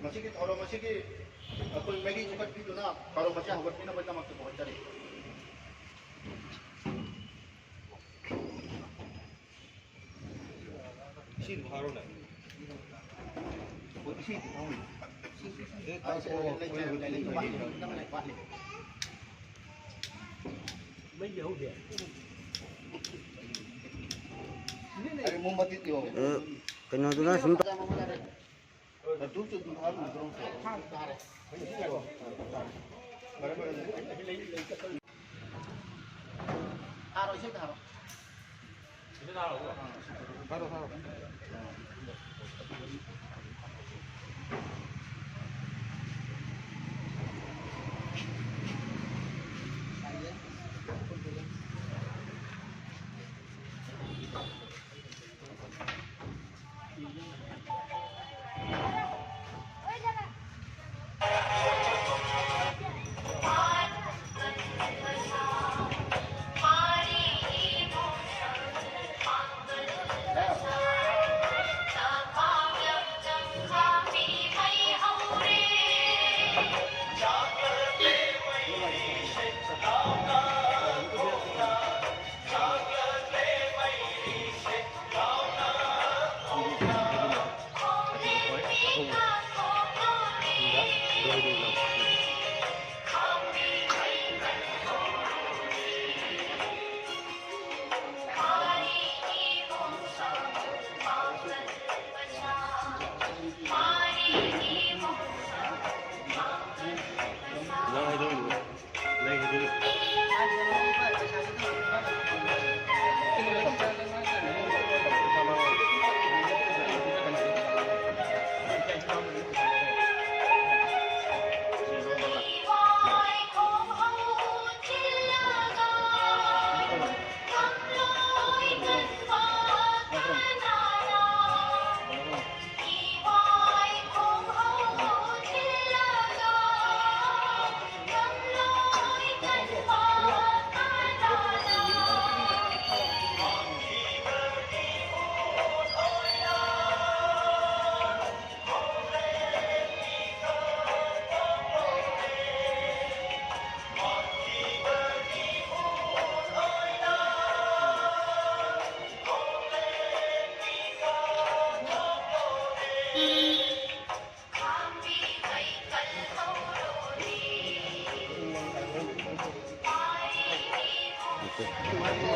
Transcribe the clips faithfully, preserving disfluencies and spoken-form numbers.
ꯃꯁꯤꯒꯤ ꯊꯧꯔꯝ ꯑꯁꯤꯒꯤ ꯑꯩꯈꯣꯏ ꯃꯩꯔꯤ ꯆꯤꯡꯈꯠꯄꯤꯗꯨꯅ ꯊꯧꯔꯝ ꯑꯁꯤ ꯍꯧꯒꯠꯄꯤꯅꯕꯒꯤꯗꯃꯛꯇ ꯈꯣꯡ ꯆꯠꯂꯤ꯫ ꯏꯁꯤꯡꯗꯨ ꯊꯥꯔꯣꯅꯦ꯫ ꯏꯁꯤꯡꯗꯨ ꯊꯥꯔꯣꯅꯦ꯫ ꯑꯦ, ꯊꯥꯔꯣ꯫ ꯃꯩ ꯍꯧꯗꯦ꯫ ꯑꯦ, ꯀꯩꯅꯣꯗꯨꯅ ꯁꯨꯝ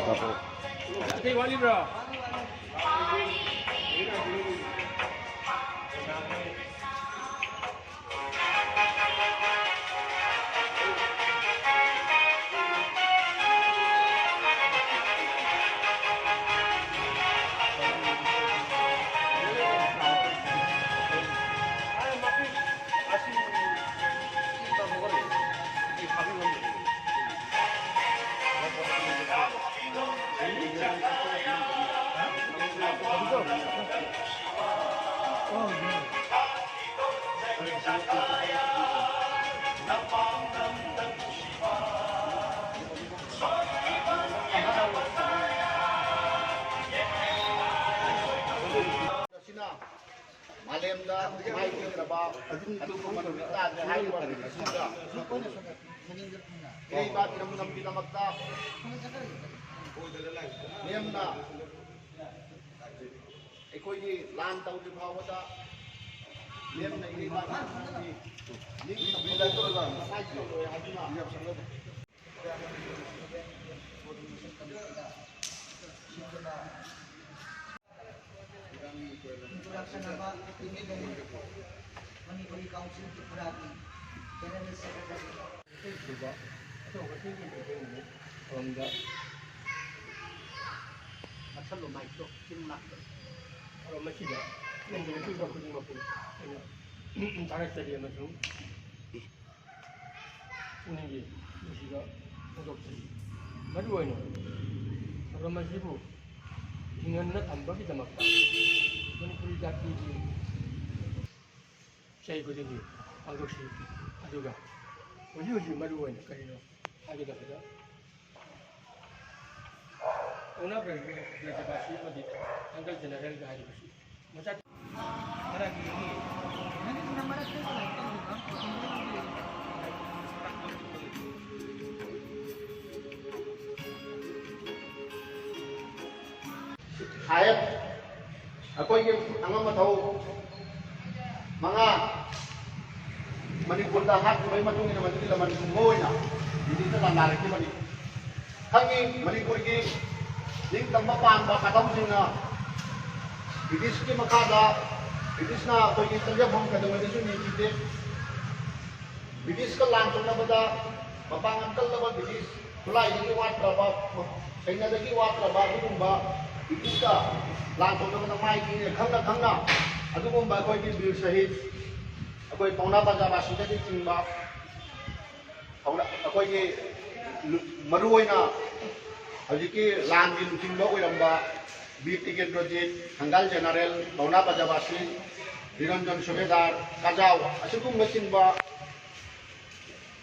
ꯑꯇꯩ ꯋꯥꯠꯂꯤꯕ꯭ꯔꯣ? ꯑꯁꯤꯅ ꯃꯥꯂꯦꯝꯗ ꯃꯥꯏ ꯄꯤꯈ꯭ꯔꯕ ꯑꯗꯨꯒꯨꯝꯕ ꯅꯨꯃꯤꯠ ꯇꯥꯗ꯭ꯔꯦ ꯍꯥꯏꯔꯤꯕ ꯅꯨꯃꯤꯠ ꯑꯁꯤꯗ ꯏꯔꯩ ꯏꯃꯥ ꯏꯔꯝꯗꯝꯒꯤꯗꯃꯛꯇ ꯂꯦꯝꯅ ꯑꯩꯈꯣꯏꯒꯤ ꯂꯥꯟ ꯇꯧꯗ꯭ꯔꯤ ꯐꯥꯎꯕꯗ ꯂꯦꯝꯅ ꯏꯔꯩ ꯏꯃꯥ ꯏꯔꯝꯗꯝꯒꯤ ꯅꯤꯡ ꯊꯧꯒꯠꯂꯣꯏ ꯍꯥꯏꯗꯨꯅ ꯏꯟꯇ꯭ꯔꯣꯗꯛꯁꯟ ꯑꯃ ꯄꯤꯕꯤꯒꯅꯤ꯫ ꯃꯅꯤꯄꯨꯔꯤ ꯀꯥꯎꯟꯁꯤꯜ ꯇ꯭ꯔꯤꯄꯨꯔꯥꯒꯤ ꯖꯦꯅꯔꯦꯜ ꯁꯦꯀ꯭ꯔꯦꯇꯔꯤ꯫ ꯑꯇꯩ ꯁꯨꯕ ꯑꯆꯧꯕꯁꯤꯡꯒꯤ ꯃꯤꯇꯤꯡ ꯅꯨꯃꯤꯠ ꯊꯧꯔꯝꯗ ꯅꯛꯁꯜꯂꯣ ꯃꯥꯏꯛꯇꯣ, ꯆꯤꯟ ꯃꯅꯥꯛꯇ꯫ ꯊꯧꯔꯝ ꯑꯁꯤꯗ ꯂꯩꯔꯤꯕ ꯈꯨꯗꯤꯡꯃꯛꯄꯨ ꯑꯩꯅ ꯊꯥꯒꯠꯆꯔꯤ ꯑꯃꯁꯨꯡ ꯄꯨꯛꯅꯤꯡꯒꯤ ꯅꯨꯡꯁꯤꯕ ꯐꯣꯡꯗꯣꯛꯆꯔꯤ꯫ ꯃꯔꯨꯑꯣꯏꯅ ꯊꯧꯔꯝ ꯑꯁꯤꯕꯨ ꯍꯤꯡꯍꯟꯅ ꯊꯝꯕꯒꯤꯗꯃꯛꯇ ꯃꯅꯤꯄꯨꯔꯤ ꯖꯥꯇꯤꯒꯤ ꯆꯍꯤ ꯈꯨꯗꯤꯡꯒꯤ ꯄꯥꯡꯊꯣꯛꯆꯔꯤ꯫ ꯑꯗꯨꯒ ꯍꯧꯖꯤꯛ ꯍꯧꯖꯤꯛ ꯃꯔꯨꯑꯣꯏꯅ ꯀꯔꯤꯅꯣ ꯍꯥꯏꯒꯗꯕꯗ, ꯄꯥꯎꯅꯥ ꯕ꯭ꯔꯖꯕꯥꯁꯤ ꯑꯃꯗꯤ ꯊꯥꯡꯒꯜ ꯖꯦꯅꯔꯦꯜꯒ ꯍꯥꯏꯔꯤꯕꯁꯤ ꯃꯆꯥ ꯈꯔꯒꯤ ꯍꯥꯏ꯫ ꯑꯩꯈꯣꯏꯒꯤ ꯑꯉꯝ ꯑꯊꯧ ꯃꯉꯥ ꯃꯅꯤꯄꯨꯔꯗ ꯍꯥꯠꯈꯤꯕꯒꯤ ꯃꯇꯨꯡ ꯏꯟꯅ ꯃꯗꯨꯒꯤ ꯂꯃꯟ ꯈꯨꯝꯕ ꯑꯣꯏꯅ ꯗꯤꯜꯂꯤꯗ ꯂꯥꯟꯗꯥꯔꯛꯈꯤꯕꯅꯤ꯫ ꯈꯪꯉꯤ, ꯃꯅꯤꯄꯨꯔꯒꯤ ꯅꯤꯡꯇꯝꯕ ꯄꯥꯝꯕ ꯀꯗꯝꯁꯤꯡꯅ ꯕ꯭ꯔꯤꯇꯤꯁꯀꯤ ꯃꯈꯥꯗ, ꯕ꯭ꯔꯤꯇꯤꯁꯅ ꯑꯩꯈꯣꯏꯒꯤ ꯆꯪꯖꯐꯝ ꯀꯩꯗꯧꯉꯩꯗꯁꯨ ꯅꯤꯈꯤꯗꯦ꯫ ꯕ꯭ꯔꯤꯇꯤꯁꯀ ꯂꯥꯟ ꯁꯣꯛꯅꯕꯗ ꯃꯄꯥꯡꯒꯜ ꯀꯜꯂꯕ ꯕ꯭ꯔꯤꯇꯤꯁ, ꯈꯨꯠꯂꯥꯏꯗꯒꯤ ꯋꯥꯠꯇ꯭ꯔꯕ, ꯁꯩꯅꯗꯒꯤ ꯋꯥꯠꯇ꯭ꯔꯕ ꯑꯗꯨꯒꯨꯝꯕ ꯕ꯭ꯔꯤꯇꯤꯁꯀ ꯂꯥꯟ ꯁꯣꯛꯅꯕꯗ ꯃꯥꯏ ꯊꯤꯅ ꯈꯪꯅ ꯈꯪꯅ ꯑꯗꯨꯒꯨꯝꯕ ꯑꯩꯈꯣꯏꯒꯤ ꯕꯤꯔ ꯁꯍꯤꯗ, ꯑꯩꯈꯣꯏ ꯄꯥꯎꯅꯥ ꯄ꯭ꯔꯖꯥꯕꯥꯁꯤꯗꯒꯤ ꯆꯤꯡꯕ ꯄꯥꯎꯅꯥ-, ꯑꯩꯈꯣꯏꯒꯤ ꯂꯨ-, ꯃꯔꯨꯑꯣꯏꯅ ꯍꯧꯖꯤꯛꯀꯤ ꯂꯥꯟꯒꯤ ꯂꯨꯆꯤꯡꯕ ꯑꯣꯏꯔꯝꯕ ꯕꯤꯔ ꯇꯤꯀꯦꯟꯗ꯭ꯔꯖꯤꯠ, ꯊꯪꯒꯥꯜ ꯖꯦꯅꯔꯦꯜ, ꯄꯥꯎꯅꯥ ꯄ꯭ꯔꯖꯥꯕꯥꯁꯤ, ꯅꯤꯔꯟꯖꯟ ꯁꯨꯕꯦꯗꯥꯔ, ꯀꯖꯥꯎ ꯑꯁꯤꯒꯨꯝꯕꯆꯤꯡꯕ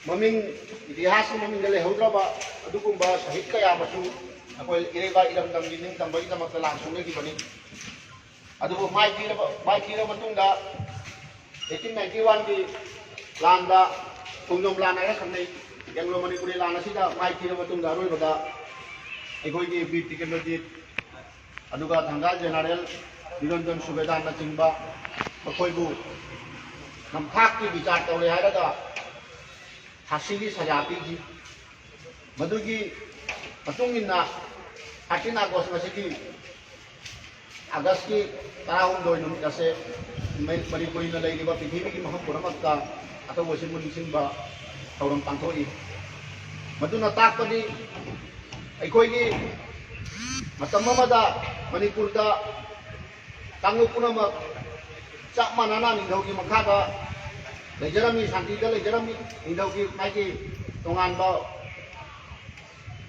ꯃꯃꯤꯡ, ꯏꯇꯤꯍꯥꯁꯀꯤ ꯃꯃꯤꯡꯗ ꯂꯩꯍꯧꯗ꯭ꯔꯕ ꯑꯗꯨꯒꯨꯝꯕ ꯁꯍꯤꯗ ꯀꯌꯥ ꯑꯃꯁꯨ ꯑꯩꯈꯣꯏ ꯏꯔꯩꯕꯥꯛ ꯏꯔꯝꯗꯝꯒꯤ ꯅꯤꯡꯇꯝꯕꯒꯤꯗꯃꯛꯇ ꯂꯥꯟ ꯁꯣꯛꯅꯈꯤꯕꯅꯤ꯫ ꯑꯗꯨꯕꯨ ꯃꯥꯏꯊꯤꯔꯕ, ꯃꯥꯏꯊꯤꯔꯕ ꯃꯇꯨꯡꯗ eighteen ninety one ꯒꯤ ꯂꯥꯟꯗ, ꯈꯣꯡꯖꯣꯝ ꯂꯥꯟ ꯍꯥꯏꯅ ꯈꯪꯅꯩ, ꯑꯦꯡꯒ꯭ꯂꯣ ꯃꯅꯤꯄꯨꯔꯤ ꯂꯥꯟ ꯑꯁꯤꯗ ꯃꯥꯏꯊꯤꯔꯕ ꯃꯇꯨꯡꯗ ꯑꯔꯣꯏꯕꯗ ꯑꯩꯈꯣꯏꯒꯤ ꯕꯤꯔ ꯇꯤꯀꯦꯟꯗ꯭ꯔꯖꯤꯠ, ꯑꯗꯨꯒ ꯊꯪꯒꯥꯜ ꯖꯦꯅꯔꯦꯜ ꯅꯤꯔꯟꯖꯟ ꯁꯨꯕꯦꯗꯥꯔꯅꯆꯤꯡꯕ ꯃꯈꯣꯏꯕꯨ ꯅꯝꯊꯥꯛꯀꯤ ꯕꯤꯆꯥꯔ ꯇꯧꯔꯦ ꯍꯥꯏꯔꯒ ꯐꯥꯁꯤꯒꯤ ꯁꯖꯥ ꯄꯤꯈꯤ꯫ ꯃꯗꯨꯒꯤ ꯃꯇꯨꯡ ꯏꯟꯅ thirteen August, ꯉꯁꯤꯒꯤ August ꯀꯤ ꯇꯔꯥꯍꯨꯝꯗꯣꯏ ꯅꯨꯃꯤꯠ ꯑꯁꯦ ꯃ-, ꯃꯅꯤꯄꯨꯔꯤꯅ ꯂꯩꯔꯤꯕ ꯄ꯭ꯔꯤꯊꯤꯕꯤꯒꯤ ꯃꯐꯝ ꯄꯨꯝꯅꯃꯛꯇ ꯑꯊꯧꯕꯁꯤꯡꯕꯨ ꯅꯤꯡꯁꯤꯡꯕ ꯊꯧꯔꯝ ꯄꯥꯡꯊꯣꯛꯏ꯫ ꯃꯗꯨꯅ ꯇꯥꯛꯄꯗꯤ ꯑꯩꯈꯣꯏꯒꯤ ꯃꯇꯝ ꯑꯃꯗ ꯃꯅꯤꯄꯨꯔꯗ ꯀꯥꯡꯂꯨꯞ ꯄꯨꯝꯅꯃꯛ ꯆꯞ ꯃꯥꯟꯅꯅ ꯅꯤꯡꯊꯧꯒꯤ ꯃꯈꯥꯗ ꯂꯩꯖꯔꯝꯃꯤ, ꯁꯥꯟꯇꯤꯗ ꯂꯩꯖꯔꯝꯃꯤ꯫ ꯅꯤꯡꯊꯧꯒꯤ ꯃꯥꯒꯤ ꯇꯣꯉꯥꯟꯕ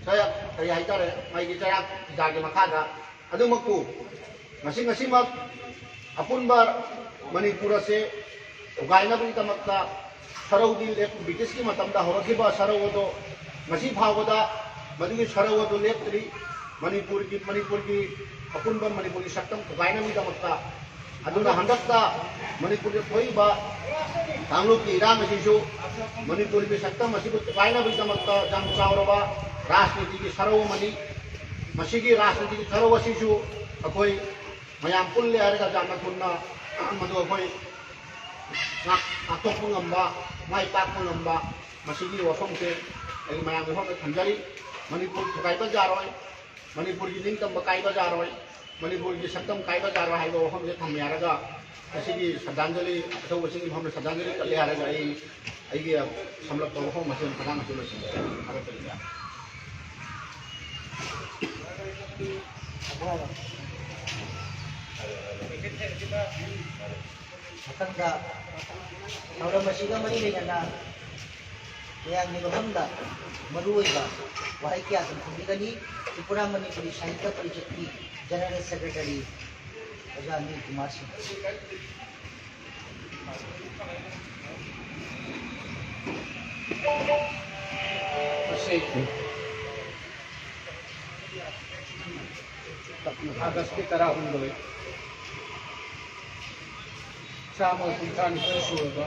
ꯆꯩꯔꯥꯛ, ꯀꯔꯤ ꯍꯥꯏꯇꯥꯔꯦ, ꯃꯥꯒꯤ ꯆꯩꯔꯥꯛ ꯐꯤꯖꯥꯒꯤ ꯃꯈꯥꯗ꯫ ꯑꯗꯨꯃꯛꯄꯨ ꯉꯁꯤ, ꯉꯁꯤꯃꯛ ꯑꯄꯨꯟꯕ ꯃꯅꯤꯄꯨꯔ ꯑꯁꯦ ꯊꯨꯒꯥꯏꯅꯕꯒꯤꯗꯃꯛꯇ ꯁꯔꯧꯗꯤ ꯂꯦꯞ-, ꯕ꯭ꯔꯤꯇꯤꯁꯀꯤ ꯃꯇꯝꯗ ꯍꯧꯔꯛꯈꯤꯕ ꯁꯔꯧ ꯑꯗꯣ ꯉꯁꯤ ꯐꯥꯎꯕꯗ ꯃꯗꯨꯒꯤ ꯁꯔꯧ ꯑꯗꯨ ꯂꯦꯞꯇ꯭ꯔꯤ꯫ ꯃꯅꯤꯄꯨꯔꯒꯤ, ꯃꯅꯤꯄꯨꯔꯒꯤ ꯑꯄꯨꯟꯕ ꯃꯅꯤꯄꯨꯔꯒꯤ ꯁꯛꯇꯝ ꯊꯨꯒꯥꯏꯅꯕꯒꯤꯗꯃꯛꯇ꯫ ꯑꯗꯨꯅ ꯍꯟꯗꯛꯇ ꯃꯅꯤꯄꯨꯔꯗ ꯊꯣꯛꯏꯕ ꯀꯥꯡꯂꯨꯞꯀꯤ ꯏꯔꯥꯡ ꯑꯁꯤꯁꯨ ꯃꯅꯤꯄꯨꯔꯒꯤ ꯁꯛꯇꯝ ꯑꯁꯤꯕꯨ ꯊꯨꯒꯥꯏꯅꯕꯒꯤꯗꯃꯛꯇ ꯌꯥꯝ ꯆꯥꯎꯔꯕ ꯔꯥꯖꯅꯤꯇꯤꯒꯤ ꯁꯔꯧ ꯑꯃꯅꯤ꯫ ꯃꯁꯤꯒꯤ ꯔꯥꯖꯅꯤꯇꯤꯒꯤ ꯁꯔꯧ ꯑꯁꯤꯁꯨ ꯑꯩꯈꯣꯏ ꯃꯌꯥꯝ ꯄꯨꯜꯂꯦ ꯍꯥꯏꯔꯒ ꯌꯥꯝꯅ ꯊꯨꯅ ꯃꯗꯨ ꯑꯩꯈꯣꯏ ꯉꯥꯛ-, ꯉꯥꯛꯊꯣꯛꯄ ꯉꯝꯕ, ꯃꯥꯏ ꯄꯥꯛꯄ ꯉꯝꯕ, ꯃꯁꯤꯒꯤ ꯋꯥꯐꯝꯁꯦ ꯑꯩ ꯃꯌꯥꯝꯒꯤ ꯃꯐꯝꯗ ꯊꯝꯖꯔꯤ꯫ ꯃꯅꯤꯄꯨꯔ ꯊꯨꯒꯥꯏꯕ ꯌꯥꯔꯣꯏ, ꯃꯅꯤꯄꯨꯔꯒꯤ ꯅꯤꯡꯇꯝꯕ ꯀꯥꯏꯕ ꯌꯥꯔꯣꯏ, ꯃꯅꯤꯄꯨꯔꯒꯤ ꯁꯛꯇꯝ ꯀꯥꯏꯕ ꯌꯥꯔꯣꯏ ꯍꯥꯏꯕ ꯋꯥꯐꯝꯁꯦ ꯊꯝꯃꯦ ꯍꯥꯏꯔꯒ, ꯉꯁꯤꯒꯤ ꯁ꯭ꯔꯗꯥꯟꯖꯂꯤ, ꯑꯆꯧꯕꯁꯤꯡꯒꯤ ꯃꯐꯝꯗ ꯁ꯭ꯔꯗꯥꯟꯖꯂꯤ ꯀꯠꯂꯦ ꯍꯥꯏꯔꯒ ꯑꯩ ꯑꯩꯒꯤ ꯁꯝꯂꯞꯄ ꯋꯥꯐꯝ ꯑꯁꯤ ꯃꯇꯥꯡ ꯑꯁꯤ ꯂꯣꯏꯁꯤꯟꯖꯔꯦ꯫ ꯊꯥꯒꯠꯆꯔꯤ꯫ ꯃꯊꯪꯗ ꯊꯧꯔꯝ ꯑꯁꯤꯒ ꯃꯔꯤ ꯂꯩꯅꯅ ꯃꯌꯥꯝꯒꯤ ꯃꯐꯝꯗ ꯃꯔꯨꯑꯣꯏꯕ ꯋꯥꯍꯩ ꯀꯌꯥ ꯑꯗꯨꯝ ꯐꯣꯡꯕꯤꯒꯅꯤ꯫ ꯇ꯭ꯔꯤꯄꯨꯔꯥ ꯃꯅꯤꯄꯨꯔꯤ ꯁꯥꯍꯤꯇ꯭ꯌ ꯄꯔꯤꯁꯠꯀꯤ ꯖꯦꯅꯔꯦꯜ ꯁꯦꯀ꯭ꯔꯦꯇꯔꯤ ꯑꯣꯖꯥ ꯑꯅꯤꯜ ꯀꯨꯃꯥꯔ ꯁꯤꯡ꯫ ꯃꯁꯤ ꯑꯥꯒꯁꯀꯤ ꯇꯔꯥꯍꯨꯝꯗꯣꯏ, ꯆꯥꯝꯃ ꯀꯨꯟꯊ꯭ꯔꯥ ꯅꯤꯊꯣꯏ ꯁꯨꯔꯕ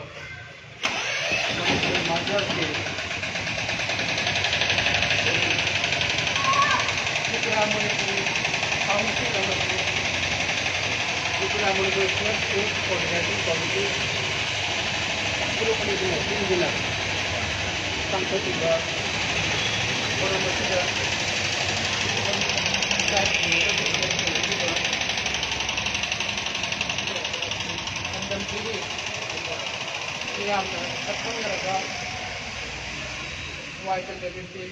ꯃꯅꯤꯄꯨꯔ ꯃꯥꯁꯇꯔꯁꯀꯤ ꯇ꯭ꯔꯤꯄꯨꯔꯥ ꯃꯅꯤꯄꯨꯔꯤ ꯀꯥꯎꯟꯁꯤꯜ ꯑꯃꯁꯨꯡ Tripura Manipuri press coordination committee group ꯑꯅꯤꯗꯨꯅ ꯁꯤꯟꯗꯨꯅ ꯄꯥꯡꯊꯣꯛꯂꯤꯕ ꯊꯧꯔꯝ ꯑꯁꯤꯗ ꯂꯝꯗꯝꯁꯤꯒꯤ ꯃꯤꯌꯥꯝꯅ ꯁꯛꯈꯪꯅꯔꯕ ꯋꯥꯏ ꯆꯟꯗ꯭ꯔ ꯀꯤꯔꯇꯤ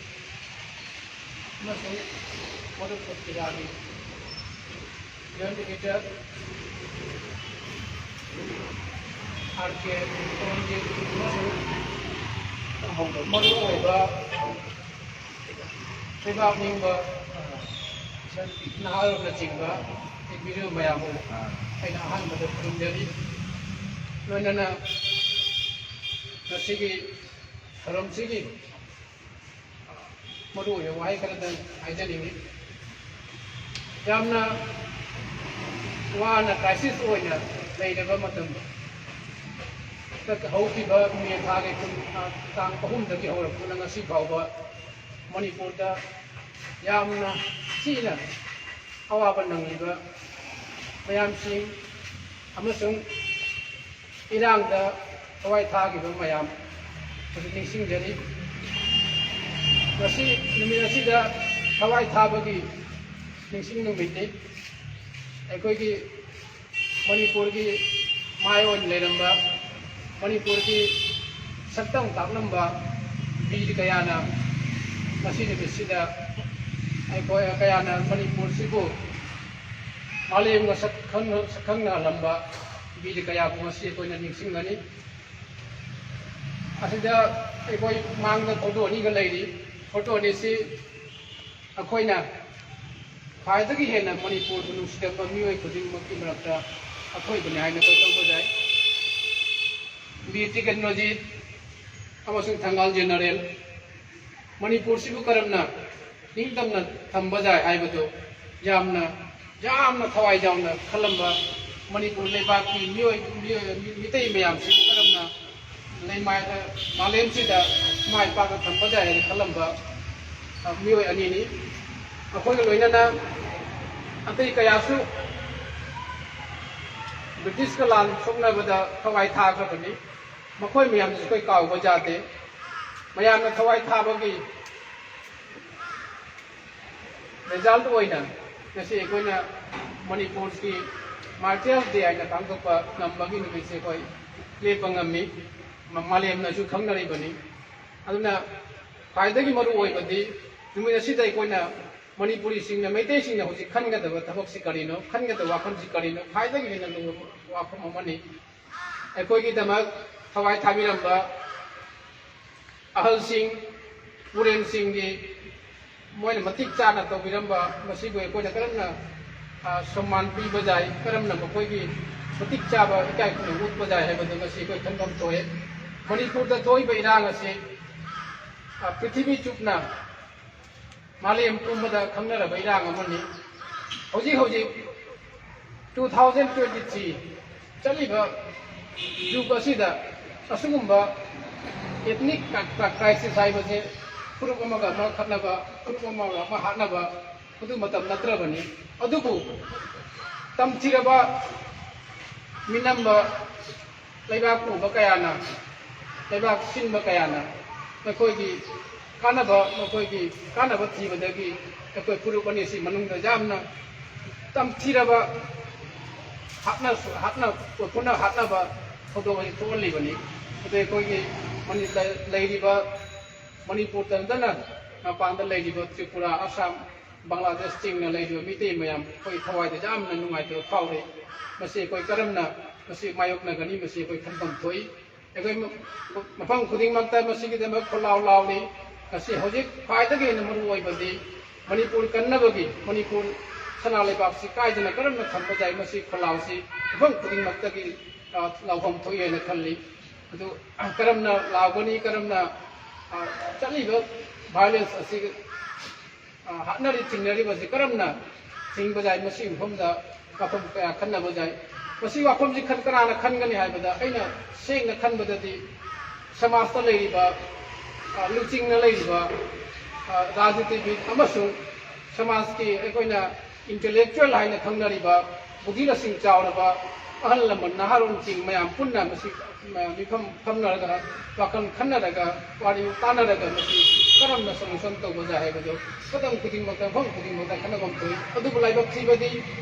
ꯑꯃꯁꯨꯡ ꯃꯔꯨꯞ ꯄꯨꯟꯁꯤꯔꯥꯒꯤ ꯌꯨꯅꯤꯠ ꯂꯤꯗꯔ ꯑꯥꯔ ꯀꯦ ꯇꯣꯝꯖꯤꯠ ꯑꯃꯁꯨꯡ ꯃꯔꯨꯑꯣꯏꯕ ꯂꯩꯕꯥꯛ ꯅꯤꯡꯕ ꯅꯍꯥꯔꯣꯜꯅꯆꯤꯡꯕ ꯏꯟꯕꯤꯔꯤꯕ ꯃꯌꯥꯝꯕꯨ ꯑꯩꯅ ꯑꯍꯥꯟꯕꯗ ꯈꯨꯔꯨꯝꯖꯔꯤ꯫ ꯂꯣꯏꯅꯅ ꯉꯁꯤꯒꯤ ꯊꯧꯔꯝꯁꯤꯒꯤ ꯃꯔꯨꯑꯣꯏꯕ ꯋꯥꯍꯩ ꯈꯔꯗꯪ ꯍꯥꯏꯖꯅꯤꯡꯏ꯫ ꯌꯥꯝꯅ ꯋꯥꯅ ꯀ꯭ꯔꯥꯏꯁꯤꯁ ꯑꯣꯏꯅ ꯂꯩꯔꯕ ꯃꯇꯝꯗ, ꯍꯧꯈꯤꯕ ꯃꯦ ꯊꯥꯒꯤ ꯀꯨꯟ, ꯇꯥꯡ ꯑꯍꯨꯝꯗꯒꯤ ꯍꯧꯔꯛꯇꯨꯅ ꯉꯁꯤ ꯐꯥꯎꯕ ꯃꯅꯤꯄꯨꯔꯗ ꯌꯥꯝꯅ ꯊꯤꯅ ꯑꯋꯥꯕ ꯅꯪꯂꯤꯕ ꯃꯌꯥꯝꯁꯤꯡ ꯑꯃꯁꯨꯡ ꯏꯔꯥꯡꯗ ꯊꯋꯥꯏ ꯊꯥꯈꯤꯕ ꯃꯌꯥꯝ ꯑꯗꯨ ꯅꯤꯡꯁꯤꯡꯖꯔꯤ꯫ ꯉꯁꯤ ꯅꯨꯃꯤꯠ ꯑꯁꯤꯗ ꯊꯋꯥꯏ ꯊꯥꯕꯒꯤ ꯅꯤꯡꯁꯤꯡ ꯅꯨꯃꯤꯠꯅꯤ꯫ ꯑꯩꯈꯣꯏꯒꯤ ꯃꯅꯤꯄꯨꯔꯒꯤ ꯃꯥꯏ ꯑꯣꯏꯅ ꯂꯩꯔꯝꯕ, ꯃꯅꯤꯄꯨꯔꯒꯤ ꯁꯛꯇꯝ ꯀꯥꯞꯂꯝꯕ ꯕꯤꯔ ꯀꯌꯥꯅ ꯉꯁꯤ ꯅꯨꯃꯤꯠꯁꯤꯗ ꯑꯩꯈꯣꯏ ꯀꯌꯥꯅ ꯃꯅꯤꯄꯨꯔꯁꯤꯕꯨ ꯃꯥꯂꯦꯝꯒ ꯁꯛꯈꯪ-, ꯁꯛꯈꯪꯅꯍꯜꯂꯝꯕ ꯕꯤꯔ ꯀꯌꯥꯕꯨ ꯉꯁꯤ ꯑꯩꯈꯣꯏꯅ ꯅꯤꯡꯁꯤꯡꯒꯅꯤ꯫ ꯑꯁꯤꯗ ꯑꯩꯈꯣꯏ ꯃꯥꯡꯗ ꯐꯣꯇꯣ ꯑꯅꯤꯒ ꯂꯩꯔꯤ꯫ ꯐꯣꯇꯣ ꯑꯅꯤꯁꯤ ꯑꯩꯈꯣꯏꯅ ꯈ꯭ꯋꯥꯏꯗꯒꯤ ꯍꯦꯟꯅ ꯃꯅꯤꯄꯨꯔꯕꯨ ꯅꯨꯡꯁꯤꯔꯝꯕ ꯃꯤꯑꯣꯏ ꯈꯨꯗꯤꯡꯃꯛꯀꯤ ꯃꯔꯛꯇ ꯑꯊꯣꯏꯕꯅꯤ ꯍꯥꯏꯅ ꯑꯩꯈꯣꯏ ꯂꯧꯕ ꯌꯥꯏ꯫ ꯕꯤꯔ ꯇꯤꯀꯦꯟꯗ꯭ꯔꯖꯤꯠ ꯑꯃꯁꯨꯡ ꯊꯪꯒꯥꯜ ꯖꯦꯅꯔꯦꯜ ꯃꯅꯤꯄꯨꯔꯁꯤꯕꯨ ꯀꯔꯝꯅ ꯅꯤꯡꯇꯝꯅ ꯊꯝꯕ ꯌꯥꯏ ꯍꯥꯏꯕꯗꯨ ꯌꯥꯝꯅ, ꯌꯥꯝꯅ ꯊꯋꯥꯏ ꯌꯥꯎꯅ ꯈꯜꯂꯝꯕ ꯃꯅꯤꯄꯨꯔ ꯂꯩꯕꯥꯛꯀꯤ ꯃꯤꯑꯣꯏ, ꯃꯤꯑꯣꯏ, ꯃꯤꯇꯩ ꯃꯌꯥꯝꯁꯤꯕꯨ ꯀꯔꯝꯅ ꯂꯩꯃꯥꯏꯗ, ꯃꯥꯂꯦꯝꯁꯤꯗ ꯃꯥꯏ ꯄꯥꯛꯅ ꯊꯝꯕ ꯌꯥꯏ ꯍꯥꯏꯅ ꯈꯜꯂꯝꯕ, ꯑ, ꯃꯤꯑꯣꯏ ꯑꯅꯤꯅꯤ꯫ ꯃꯈꯣꯏꯒ ꯂꯣꯏꯅꯅ ꯑꯇꯩ ꯀꯌꯥꯁꯨ ꯕ꯭ꯔꯤꯇꯤꯁꯀ ꯂꯥꯟ ꯁꯣꯛꯅꯕꯗ ꯊꯋꯥꯏ ꯊꯥꯈ꯭ꯔꯕꯅꯤ꯫ ꯃꯈꯣꯏ ꯃꯌꯥꯝꯗꯨꯁꯨ ꯑꯩꯈꯣꯏ ꯀꯥꯎꯕ ꯌꯥꯗꯦ꯫ ꯃꯌꯥꯝꯅ ꯊꯋꯥꯏ ꯊꯥꯕꯒꯤ result ꯑꯣꯏꯅ ꯉꯁꯤ ꯑꯩꯈꯣꯏꯅ ꯃꯅꯤꯄꯨꯔꯒꯤ Martyrs' Day ꯍꯥꯏꯅ ꯄꯥꯡꯊꯣꯛꯄ ꯉꯝꯕꯒꯤ ꯅꯨꯃꯤꯠꯁꯦ ꯑꯩꯈꯣꯏ ꯂꯦꯞꯄ ꯉꯝꯃꯤ꯫ ꯃ-, ꯃꯥꯂꯦꯝꯅꯁꯨ ꯈꯪꯅꯔꯤꯕꯅꯤ꯫ ꯑꯗꯨꯅ ꯈ꯭ꯋꯥꯏꯗꯒꯤ ꯃꯔꯨ ꯑꯣꯏꯕꯗꯤ ꯅꯨꯃꯤꯠ ꯑꯁꯤꯗ ꯑꯩꯈꯣꯏꯅ ꯃꯅꯤꯄꯨꯔꯤꯁꯤꯡꯅ, ꯃꯩꯇꯩꯁꯤꯡꯅ ꯍꯧꯖꯤꯛ ꯈꯟꯒꯗꯕ ꯊꯕꯛꯁꯤ ꯀꯔꯤꯅꯣ, ꯈꯟꯒꯗꯕ ꯋꯥꯐꯝꯁꯤ ꯀꯔꯤꯅꯣ, ꯈ꯭ꯋꯥꯏꯗꯒꯤ ꯍꯦꯟꯅ ꯂꯨꯕ ꯋꯥꯐꯝ ꯑꯃꯅꯤ꯫ ꯑꯩꯈꯣꯏꯒꯤꯗꯃꯛ ꯊꯋꯥꯏ ꯊꯥꯕꯤꯔꯝꯕ ꯑꯍꯜꯁꯤꯡ, ꯄꯨꯔꯦꯜꯁꯤꯡꯒꯤ ꯃꯣꯏꯅ ꯃꯇꯤꯛ ꯆꯥꯅ ꯇꯧꯕꯤꯔꯝꯕ ꯃꯁꯤꯕꯨ ꯑꯩꯈꯣꯏꯅ ꯀꯔꯝꯅ, ꯑ, ꯁꯝꯃꯥꯟ ꯄꯤꯕ ꯌꯥꯏ, ꯀꯔꯝꯅ ꯃꯈꯣꯏꯒꯤ ꯃꯇꯤꯛ ꯆꯥꯕ ꯏꯀꯥꯏ ꯈꯨꯝꯅꯕ ꯎꯠꯄ ꯌꯥꯏ ꯍꯥꯏꯕꯗꯨ ꯉꯁꯤ ꯑꯩꯈꯣꯏ ꯈꯟꯐꯝ ꯊꯣꯛꯑꯦ꯫ ꯃꯅꯤꯄꯨꯔꯗ ꯊꯣꯛꯏꯕ ꯏꯔꯥꯡ ꯑꯁꯤ, ꯑ, ꯄ꯭ꯔꯤꯊꯤꯕꯤ ꯆꯨꯞꯅ ꯃꯥꯂꯦꯝ ꯄꯨꯝꯕꯗ ꯈꯪꯅꯔꯕ ꯏꯔꯥꯡ ꯑꯃꯅꯤ꯫ ꯍꯧꯖꯤꯛ ꯍꯧꯖꯤꯛ two thousand twenty three ꯆꯠꯂꯤꯕ ꯖꯨꯒ ꯑꯁꯤꯗ ꯑꯁꯤꯒꯨꯝꯕ ethnic crisis ꯍꯥꯏꯕꯁꯦ ꯐꯨꯔꯨꯞ ꯑꯃꯒ ꯑꯃ ꯈꯠꯅꯕ, ꯐꯨꯔꯨꯞ ꯑꯃꯒ ꯑꯃ ꯍꯥꯠꯅꯕ, ꯃꯗꯨ ꯃꯇꯝ ꯅꯠꯇ꯭ꯔꯕꯅꯤ꯫ ꯑꯗꯨꯕꯨ ꯇꯝꯊꯤꯔꯕ ꯃꯤꯅꯝꯕ ꯂꯩꯕꯥꯛ ꯄꯨꯕ ꯀꯌꯥꯅ, ꯂꯩꯕꯥꯛ ꯁꯤꯟꯕ ꯀꯌꯥꯅ ꯃꯈꯣꯏꯒꯤ ꯀꯥꯟꯅꯕ, ꯃꯈꯣꯏꯒꯤ ꯀꯥꯟꯅꯕ ꯊꯤꯕꯗꯒꯤ ꯑꯩꯈꯣꯏ ꯐꯨꯔꯨꯞ ꯑꯅꯤꯁꯤ ꯃꯅꯨꯡꯗ ꯌꯥꯝꯅ ꯇꯝꯊꯤꯔꯕ ꯍꯥꯠꯅ ꯍꯥꯠꯅ ꯄꯨꯟꯅ ꯍꯥꯠꯅꯕ ꯊꯧꯗꯣꯛ ꯑꯁꯤ ꯊꯣꯛꯍꯜꯂꯤꯕꯅꯤ꯫ ꯑꯗꯨ ꯑꯩꯈꯣꯏꯒꯤ ꯃꯅꯤ-, ꯂꯩꯔꯤꯕ ꯃꯅꯤꯄꯨꯔꯗ ꯅꯠꯇꯅ ꯃꯄꯥꯟꯗ ꯂꯩꯔꯤꯕ ꯇ꯭ꯔꯤꯄꯨꯔꯥ, ꯑꯁꯥꯝ, ꯕꯪꯒ꯭ꯂꯥꯗꯦꯁ ꯆꯤꯡꯅ ꯂꯩꯔꯤꯕ ꯃꯤꯇꯩ ꯃꯌꯥꯝ ꯑꯩꯈꯣꯏ ꯊꯋꯥꯏꯗ ꯌꯥꯝꯅ ꯅꯨꯡꯉꯥꯏꯇꯕ ꯐꯥꯎꯔꯤ꯫ ꯃꯁꯤ ꯑꯩꯈꯣꯏ ꯀꯔꯝꯅ ꯃꯁꯤ ꯃꯥꯌꯣꯛꯅꯒꯅꯤ? ꯃꯁꯤ ꯑꯩꯈꯣꯏ ꯈꯟꯐꯝ ꯊꯣꯛꯏ꯫ ꯑꯩꯈꯣꯏ ꯃ-, ꯃꯐꯝ ꯈꯨꯗꯤꯡꯃꯛꯇ ꯃꯁꯤꯒꯤꯗꯃꯛ ꯈꯣꯜꯂꯥꯎ ꯂꯥꯎꯔꯤ꯫ ꯉꯁꯤ ꯍꯧꯖꯤꯛ ꯈ꯭ꯋꯥꯏꯗꯒꯤ ꯍꯦꯟꯅ ꯃꯔꯨ ꯑꯣꯏꯕꯗꯤ ꯃꯅꯤꯄꯨꯔ ꯀꯟꯅꯕꯒꯤ, ꯃꯅꯤꯄꯨꯔ ꯁꯅꯥ ꯂꯩꯕꯥꯛꯁꯤ ꯀꯥꯏꯗꯅ ꯀꯔꯝꯅ ꯊꯝꯕ ꯌꯥꯏ, ꯃꯁꯤ ꯈꯣꯜꯂꯥꯎꯁꯤ ꯃꯐꯝ ꯈꯨꯗꯤꯡꯃꯛꯇꯒꯤ, ꯑ, ꯂꯥꯎꯐꯝ ꯊꯣꯛꯏ ꯍꯥꯏꯅ ꯈꯜꯂꯤ꯫ ꯑꯗꯨ ꯀꯔꯝꯅ ꯂꯥꯎꯒꯅꯤ, ꯀꯔꯝꯅ, ꯑ, ꯆꯠꯂꯤꯕ violence ꯑꯁꯤ, ꯑ, ꯍꯥꯠꯅꯔꯤ ꯆꯤꯡꯅꯔꯤꯕꯁꯤ ꯀꯔꯝꯅ ꯊꯤꯡꯕ ꯌꯥꯏ, ꯃꯁꯤꯒꯤ ꯃꯐꯝꯗ ꯋꯥꯐꯝ ꯀꯌꯥ ꯈꯟꯅꯕ ꯌꯥꯏ꯫ ꯃꯁꯤ ꯋꯥꯐꯝꯁꯤ ꯈꯟ-, ꯀꯅꯥꯅ ꯈꯟꯒꯅꯤ ꯍꯥꯏꯕꯗ, ꯑꯩꯅ ꯁꯦꯡꯅ ꯈꯟꯕꯗꯗꯤ ꯁꯃꯥꯖꯇ ꯂꯩꯔꯤꯕ, ꯑ, ꯂꯨꯆꯤꯡꯅ ꯂꯩꯔꯤꯕ, ꯑ, ꯔꯥꯖꯅꯤꯇꯤꯕꯤꯠ ꯑꯃꯁꯨꯡ ꯁꯃꯥꯖꯀꯤ ꯑꯩꯈꯣꯏꯅ intellectual ꯍꯥꯏꯅ ꯈꯪꯅꯔꯤꯕ, ꯕꯨꯙꯤ ꯂꯧꯁꯤꯡ ꯆꯥꯎꯔꯕ ꯑꯍꯜ ꯂꯃꯟ ꯅꯍꯥꯔꯣꯜꯁꯤꯡ ꯃꯌꯥꯝ ꯄꯨꯟꯅ ꯃꯁꯤ ꯃꯤꯐꯝ ꯐꯝꯅꯔꯒ, ꯋꯥꯈꯜ ꯈꯟꯅꯔꯒ, ꯋꯥꯔꯤ ꯇꯥꯟꯅꯔꯒ ꯃꯁꯤ ꯀꯔꯝꯅ solution ꯇꯧꯕ ꯌꯥꯏ ꯍꯥꯏꯕꯗꯨ ꯃꯇꯝ ꯈꯨꯗꯤꯡꯃꯛꯇ, ꯃꯐꯝ ꯈꯨꯗꯤꯡꯃꯛꯇ ꯈꯟꯅꯐꯝ ꯊꯣꯛꯏ꯫ ꯑꯗꯨꯕꯨ ꯂꯥꯏꯕꯛ ꯊꯤꯕꯗꯤ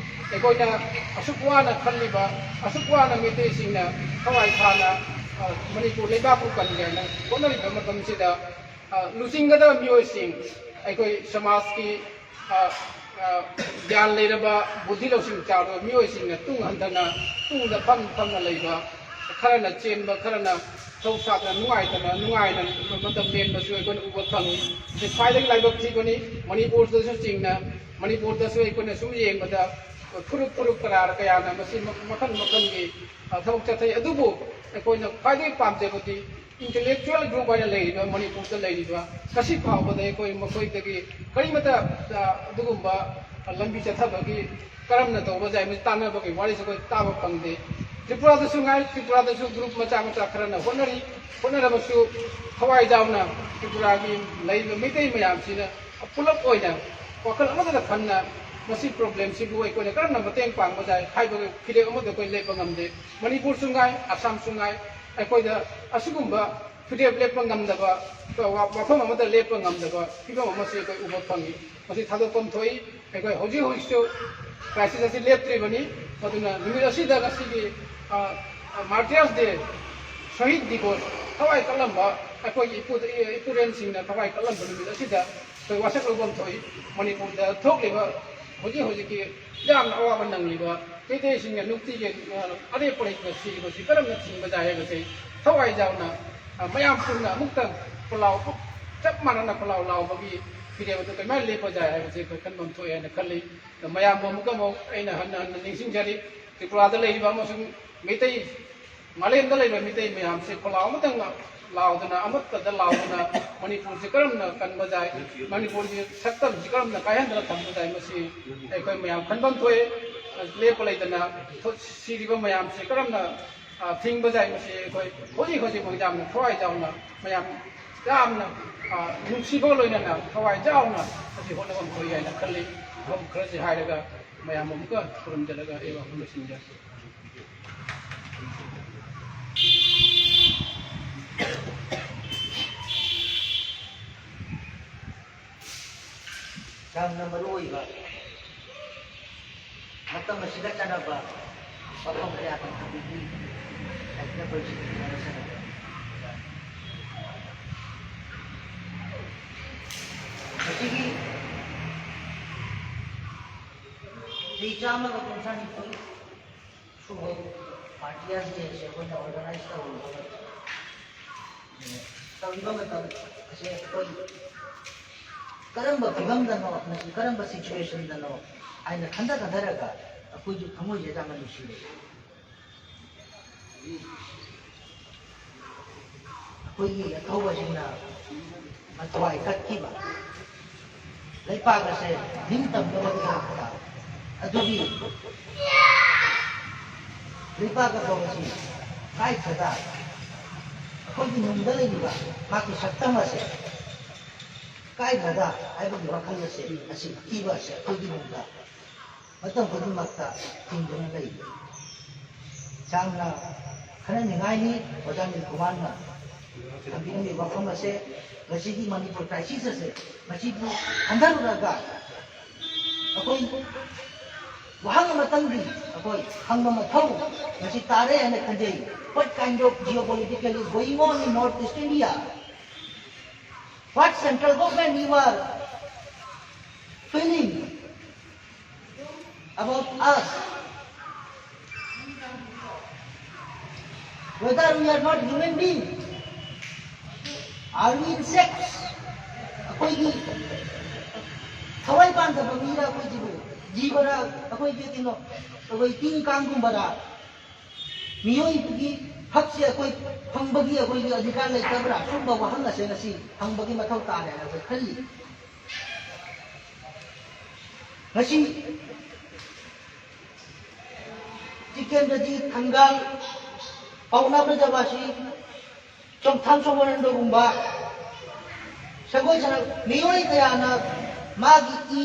ꯑꯩꯈꯣꯏꯅ ꯑꯁꯨꯛ ꯋꯥꯅ ꯈꯜꯂꯤꯕ, ꯑꯁꯨꯛ ꯋꯥꯅ ꯃꯩꯇꯩꯁꯤꯡꯅ ꯊꯋꯥꯏ ꯊꯥꯅ, ꯑ, ꯃꯅꯤꯄꯨꯔ ꯂꯩꯕꯥꯛꯄꯨ ꯀꯟꯒꯦ ꯍꯥꯏꯅ ꯍꯣꯠꯅꯔꯤꯕ ꯃꯇꯝꯁꯤꯗ, ꯑ, ꯂꯨꯆꯤꯡꯒꯗꯕ ꯃꯤꯑꯣꯏꯁꯤꯡ, ꯑꯩꯈꯣꯏ ꯁꯃꯥꯖꯀꯤ, ꯑ, ꯑ, ꯒ꯭ꯌꯥꯟ ꯂꯩꯔꯕ, ꯕꯨꯙꯤ ꯂꯧꯁꯤꯡ ꯆꯥꯎꯔꯕ ꯃꯤꯑꯣꯏꯁꯤꯡꯅ ꯇꯨꯡ ꯍꯟꯊꯅ, ꯇꯨꯡꯗ ꯐꯝ ꯐꯝꯅ ꯂꯩꯕ, ꯈꯔꯅ ꯆꯦꯟꯕ, ꯈꯔꯅ ꯊꯧ ꯁꯥꯗꯅ ꯅꯨꯡꯉꯥꯏꯇꯅ, ꯅꯨꯡꯉꯥꯏꯅ ꯃꯇꯝ ꯂꯦꯟꯕꯁꯨ ꯑꯩꯈꯣꯏꯅ ꯎꯕ ꯐꯪꯉꯤ꯫ ꯁꯤ ꯈ꯭ꯋꯥꯏꯗꯒꯤ ꯂꯥꯏꯕꯛ ꯊꯤꯕꯅꯤ꯫ ꯃꯅꯤꯄꯨꯔꯗꯁꯨ ꯆꯤꯡꯅ, ꯃꯅꯤꯄꯨꯔꯗꯁꯨ ꯑꯩꯈꯣꯏꯅ ꯁꯨꯝ ꯌꯦꯡꯕꯗ ꯐꯨꯔꯨꯞ ꯐꯨꯔꯨꯞ ꯀꯌꯥ ꯀꯌꯥꯅ ꯃꯁꯤ ꯃꯈꯜ ꯃꯈꯜꯒꯤ, ꯑ, ꯊꯕꯛ ꯆꯠꯊꯩ꯫ ꯑꯗꯨꯕꯨ ꯑꯩꯈꯣꯏꯅ ꯈ꯭ꯋꯥꯏꯗꯒꯤ ꯄꯥꯝꯖꯕꯗꯤ intellectual group ꯑꯣꯏꯅ ꯂꯩꯔꯤꯕ, ꯃꯅꯤꯄꯨꯔꯗ ꯂꯩꯔꯤꯕ ꯉꯁꯤ ꯐꯥꯎꯕꯗ ꯑꯩꯈꯣꯏ ꯃꯈꯣꯏꯗꯒꯤ ꯀꯔꯤꯃꯠꯇ, ꯑ, ꯑꯗꯨꯒꯨꯝꯕ ꯂꯝꯕꯤ ꯆꯠꯊꯕꯒꯤ ꯀꯔꯝꯅ ꯇꯧꯕ ꯌꯥꯏ, ꯃꯁꯤ ꯇꯥꯟꯅꯕꯒꯤ ꯋꯥꯔꯤꯁꯨ ꯑꯩꯈꯣꯏ ꯇꯥꯕ ꯐꯪꯗꯦ꯫ ꯇ꯭ꯔꯤꯄꯨꯔꯥꯗꯁꯨ ꯉꯥꯏ, ꯇ꯭ꯔꯤꯄꯨꯔꯥꯗꯁꯨ group ꯃꯆꯥ ꯃꯆꯥ ꯈꯔꯅ ꯍꯣꯠꯅꯔꯤ꯫ ꯍꯣꯠꯅꯔꯕꯁꯨ ꯊꯋꯥꯏ ꯌꯥꯎꯅ ꯇ꯭ꯔꯤꯄꯨꯔꯥꯒꯤ ꯂꯩꯔꯤꯕ ꯃꯩꯇꯩ ꯃꯌꯥꯝꯁꯤꯅ ꯄꯨꯂꯞ ꯑꯣꯏꯅ ꯋꯥꯈꯜ ꯑꯃꯠꯇꯗ ꯈꯟꯅ ꯃꯁꯤ problemꯁꯤꯕꯨ ꯑꯩꯈꯣꯏꯅ ꯀꯔꯝꯅ ꯃꯇꯦꯡ ꯄꯥꯡꯕ ꯌꯥꯏ ꯍꯥꯏꯕꯒꯤ ꯐꯤꯔꯦꯞ ꯑꯃꯗ ꯑꯩꯈꯣꯏ ꯂꯦꯞꯄ ꯉꯝꯗꯦ꯫ ꯃꯅꯤꯄꯨꯔꯁꯨ ꯉꯥꯏ, ꯑꯁꯥꯝꯁꯨ ꯉꯥꯏ, ꯑꯩꯈꯣꯏꯗ ꯑꯁꯤꯒꯨꯝꯕ ꯈꯨꯗꯦꯞ ꯂꯦꯞꯄ ꯉꯝꯗꯕ, ꯋꯥ-, ꯋꯥꯐꯝ ꯑꯃꯗ ꯂꯦꯞꯄ ꯉꯝꯗꯕ ꯐꯤꯕꯝ ꯑꯃꯁꯨ ꯑꯩꯈꯣꯏ ꯎꯕ ꯐꯪꯉꯤ꯫ ꯃꯁꯤ ꯊꯥꯗꯣꯛꯐꯝ ꯊꯣꯛꯏ꯫ ꯑꯩꯈꯣꯏ ꯍꯧꯖꯤꯛ ꯍꯧꯖꯤꯛꯁꯨ crisis ꯑꯁꯤ ꯂꯦꯞꯇ꯭ꯔꯤꯕꯅꯤ꯫ ꯑꯗꯨꯅ ꯅꯨꯃꯤꯠ ꯑꯁꯤꯗ ꯉꯁꯤꯒꯤ, ꯑ, ꯑ, Martyrs Day, ꯁꯍꯤꯗ ꯗꯤꯕꯣꯁ, ꯊꯋꯥꯏ ꯀꯠꯂꯝꯕ ꯑꯩꯈꯣꯏꯒꯤ ꯏꯄꯨ-, ꯏꯄꯨꯔꯦꯟꯁꯤꯡꯅ ꯊꯋꯥꯏ ꯀꯠꯂꯝꯕ ꯅꯨꯃꯤꯠ ꯑꯁꯤꯗ ꯑꯩꯈꯣꯏ ꯋꯥꯁꯛ ꯂꯧꯐꯝ ꯊꯣꯛꯏ꯫ ꯃꯅꯤꯄꯨꯔꯗ ꯊꯣꯛꯂꯤꯕ ꯍꯧꯖꯤꯛ ꯍꯧꯖꯤꯛꯀꯤ ꯌꯥꯝꯅ ꯑꯋꯥꯕ ꯅꯪꯂꯤꯕ ꯃꯩꯇꯩꯁꯤꯡꯅ ꯅꯨꯡꯇꯤꯒꯤ, ꯑ, ꯑꯔꯦꯞꯄ ꯂꯩꯇꯅ ꯁꯤꯔꯤꯕꯁꯤ ꯀꯔꯝꯅ ꯊꯤꯡꯕ ꯌꯥꯏ ꯍꯥꯏꯕꯁꯤ ꯊꯋꯥꯏ ꯌꯥꯎꯅ, ꯑ, ꯃꯌꯥꯝ ꯄꯨꯟꯅ ꯑꯃꯨꯛꯇꯪ ꯈꯣꯜꯂꯥꯎ, ꯆꯞ ꯃꯥꯟꯅꯅ ꯈꯣꯜꯂꯥꯎ ꯂꯥꯎꯕꯒꯤ ꯐꯤꯔꯦꯞ ꯑꯗꯨ ꯀꯃꯥꯏꯅ ꯂꯦꯞꯄ ꯌꯥꯏ ꯍꯥꯏꯕꯁꯤ ꯑꯩꯈꯣꯏ ꯈꯟꯐꯝ ꯊꯣꯛꯑꯦ ꯍꯥꯏꯅ ꯈꯜꯂꯤ꯫ ꯑꯗ ꯃꯌꯥꯝꯕꯨ ꯑꯃꯨꯛꯀ ꯑꯃꯨꯛ ꯑꯩꯅ ꯍꯟꯅ ꯍꯟꯅ ꯅꯤꯡꯁꯤꯡꯖꯔꯤ꯫ ꯇ꯭ꯔꯤꯄꯨꯔꯥꯗ ꯂꯩꯔꯤꯕ ꯑꯃꯁꯨꯡ ꯃꯩꯇꯩ, ꯃꯥꯂꯦꯝꯗ ꯂꯩꯔꯤꯕ ꯃꯤꯇꯩ ꯃꯌꯥꯝꯁꯦ ꯈꯣꯜꯂꯥꯎ ꯑꯃꯇꯪ ꯂꯥꯎꯗꯅ, ꯑꯃꯠꯇꯗ ꯂꯥꯎꯗꯅ ꯃꯅꯤꯄꯨꯔꯁꯦ ꯀꯔꯝꯅ ꯀꯟꯕ ꯌꯥꯏ, ꯃꯅꯤꯄꯨꯔꯒꯤ ꯁꯛꯇꯝꯁꯤ ꯀꯔꯝꯅ ꯀꯥꯏꯍꯟꯗꯅ ꯊꯝꯕ ꯌꯥꯏ, ꯃꯁꯤ ꯑꯩꯈꯣꯏ ꯃꯌꯥꯝ ꯈꯟꯐꯝ ꯊꯣꯛꯑꯦ꯫ ꯂꯦꯞꯄ ꯂꯩꯇꯅ ꯁꯤꯔꯤꯕ ꯃꯌꯥꯝꯁꯦ ꯀꯔꯝꯅ, ꯑ, ꯊꯤꯡꯕ ꯌꯥꯏ, ꯃꯁꯤ ꯑꯩꯈꯣꯏ ꯍꯧꯖꯤꯛ ꯍꯧꯖꯤꯛꯃꯛ ꯌꯥꯝꯅ ꯊꯋꯥꯏ ꯌꯥꯎꯅ, ꯃꯌꯥꯝ ꯌꯥꯝꯅ, ꯑ, ꯅꯨꯡꯁꯤꯕꯒ ꯂꯣꯏꯅꯅ ꯊꯋꯥꯏ ꯌꯥꯎꯅ ꯃꯁꯤ ꯍꯣꯠꯅꯐꯝ ꯊꯣꯛꯏ ꯍꯥꯏꯅ ꯈꯜꯂꯤ꯫ ꯃꯐꯝ ꯈꯔꯁꯤ ꯍꯥꯏꯔꯒ ꯃꯌꯥꯝ ꯑꯃꯨꯛꯀ ꯈꯨꯔꯨꯝꯖꯔꯒ ꯑꯩ ꯋꯥꯐꯝ ꯂꯣꯏꯁꯤꯟꯖꯔꯦ꯫ ꯌꯥꯝꯅ ꯃꯔꯨ ꯑꯣꯏꯕ, ꯃꯇꯝ ꯑꯁꯤꯗ ꯆꯥꯟꯅꯕ ꯋꯥꯐꯝ ꯀꯌꯥ ꯊꯝꯕꯤꯔꯤ꯫ ꯍꯥꯏꯗꯅ ꯑꯩꯈꯣꯏ ꯁꯤꯒꯤ ꯋꯥꯔꯤ ꯁꯥꯟꯅꯕ꯫ ꯃꯁꯤꯒꯤ ꯆꯍꯤ ꯆꯥꯝꯃꯒ ꯀꯨꯟꯊ꯭ꯔꯥ ꯅꯤꯊꯣꯏ ꯁꯨꯕ Martyrs Day ꯑꯁꯤ ꯑꯩꯈꯣꯏꯅ organize ꯇꯧꯔꯤꯕ ꯃꯇꯝ, ꯇꯧꯔꯤꯕ ꯃꯇꯝ ꯑꯁꯦ ꯑꯩꯈꯣꯏ ꯀꯔꯝꯕ ꯐꯤꯕꯝꯗꯅꯣ, ꯃꯁꯤ ꯀꯔꯝꯕ situation ꯗꯅꯣ ꯍꯥꯏꯅ ꯈꯟꯊ ꯈꯟꯊꯔꯒ ꯑꯩꯈꯣꯏꯁꯨ ꯊꯃꯣꯏꯁꯦ ꯌꯥꯝꯅ ꯅꯨꯡꯁꯤꯔꯦ꯫ ꯑꯩꯈꯣꯏꯒꯤ ꯑꯊꯧꯕꯁꯤꯡꯅ ꯃꯊ꯭ꯋꯥꯏ ꯀꯠꯈꯤꯕ ꯂꯩꯄꯥꯛ ꯑꯁꯦ ꯅꯤꯡꯇꯝꯅꯕꯒꯤꯗꯃꯛꯇ ꯑꯗꯨꯒꯤ ꯂꯩꯄꯥꯛ ꯑꯊꯧꯕꯁꯤ ꯀꯥꯏꯈ꯭ꯔꯗ ꯑꯩꯈꯣꯏꯒꯤ ꯅꯨꯡꯗ ꯂꯩꯔꯤꯕ ꯃꯥꯒꯤ ꯁꯛꯇꯝ ꯑꯁꯦ ꯀꯥꯏꯈ꯭ꯔꯗ ꯍꯥꯏꯕꯒꯤ ꯋꯥꯈꯜ ꯑꯁꯦ, ꯑꯁꯤ ꯑꯀꯤꯕ ꯑꯁꯦ ꯑꯩꯈꯣꯏꯒꯤ ꯅꯨꯡꯗ ꯃꯇꯝ ꯈꯨꯗꯤꯡꯃꯛꯇ ꯊꯤꯡꯗꯨꯅ ꯂꯩꯔꯤ꯫ ꯁꯥꯡꯅ ꯈꯟꯅꯅꯤꯡꯉꯥꯏꯅꯤ ꯑꯣꯖꯥ ꯅꯤꯜꯀꯨꯃꯥꯔꯅ ꯊꯝꯕꯤꯔꯝꯃꯤꯕ ꯋꯥꯐꯝ ꯑꯁꯦ, ꯉꯁꯤꯒꯤ ꯃꯅꯤꯄꯨꯔ crisis ꯑꯁꯦ, ꯃꯁꯤꯕꯨ ꯈꯟꯊꯔꯨꯔꯒ ꯑꯩꯈꯣꯏ ꯋꯥꯍꯪ ꯑꯃꯇꯪꯗꯤ ꯑꯩꯈꯣꯏ ꯍꯪꯕ ꯃꯊꯧ ꯉꯁꯤ ꯇꯥꯔꯦ ꯍꯥꯏꯅ ꯈꯟꯖꯩ꯫ What kind of geopolitical is going on in North East India? What central government you are feeling about us? Whether we are not human being, are we insects? ꯑꯩꯈꯣꯏꯒꯤ ꯊꯋꯥꯏ ꯄꯥꯟꯗꯕ ꯃꯤꯔ ꯑꯩꯈꯣꯏꯁꯤꯕꯨ? ꯖꯤꯕꯔ? ꯑꯩꯈꯣꯏꯒꯤ ꯀꯩꯅꯣ, ꯑꯩꯈꯣꯏ ꯇꯤꯟ ꯀꯥꯡꯒꯨꯝꯕꯔ? ꯃꯤꯑꯣꯏꯕꯒꯤ ꯍꯛꯁꯦ ꯑꯩꯈꯣꯏ ꯐꯪꯕꯒꯤ ꯑꯩꯈꯣꯏꯒꯤ ꯑꯙꯤꯀꯥꯔ ꯂꯩꯇꯕ꯭ꯔꯥ? ꯁꯨꯝꯕ ꯋꯥꯍꯪ ꯑꯁꯦ ꯉꯁꯤ ꯍꯪꯕꯒꯤ ꯃꯊꯧ ꯇꯥꯔꯦ ꯍꯥꯏꯅ ꯑꯩꯈꯣꯏ ꯈꯜꯂꯤ꯫ ꯉꯁꯤ ꯖꯤꯇꯦꯟꯗ꯭ꯔꯖꯤꯠ ꯊꯪꯒꯥꯜ, ꯄꯥꯎꯅꯥ ꯕ꯭ꯔꯖꯕꯥꯁꯤ, ꯆꯣꯡꯊꯥꯝ ꯁꯣꯃꯣꯔꯟꯗꯣꯒꯨꯝꯕ ꯁꯒꯣꯜ ꯁꯅꯥ ꯃꯤꯑꯣꯏ ꯀꯌꯥꯅ ꯃꯥꯒꯤ ꯏ,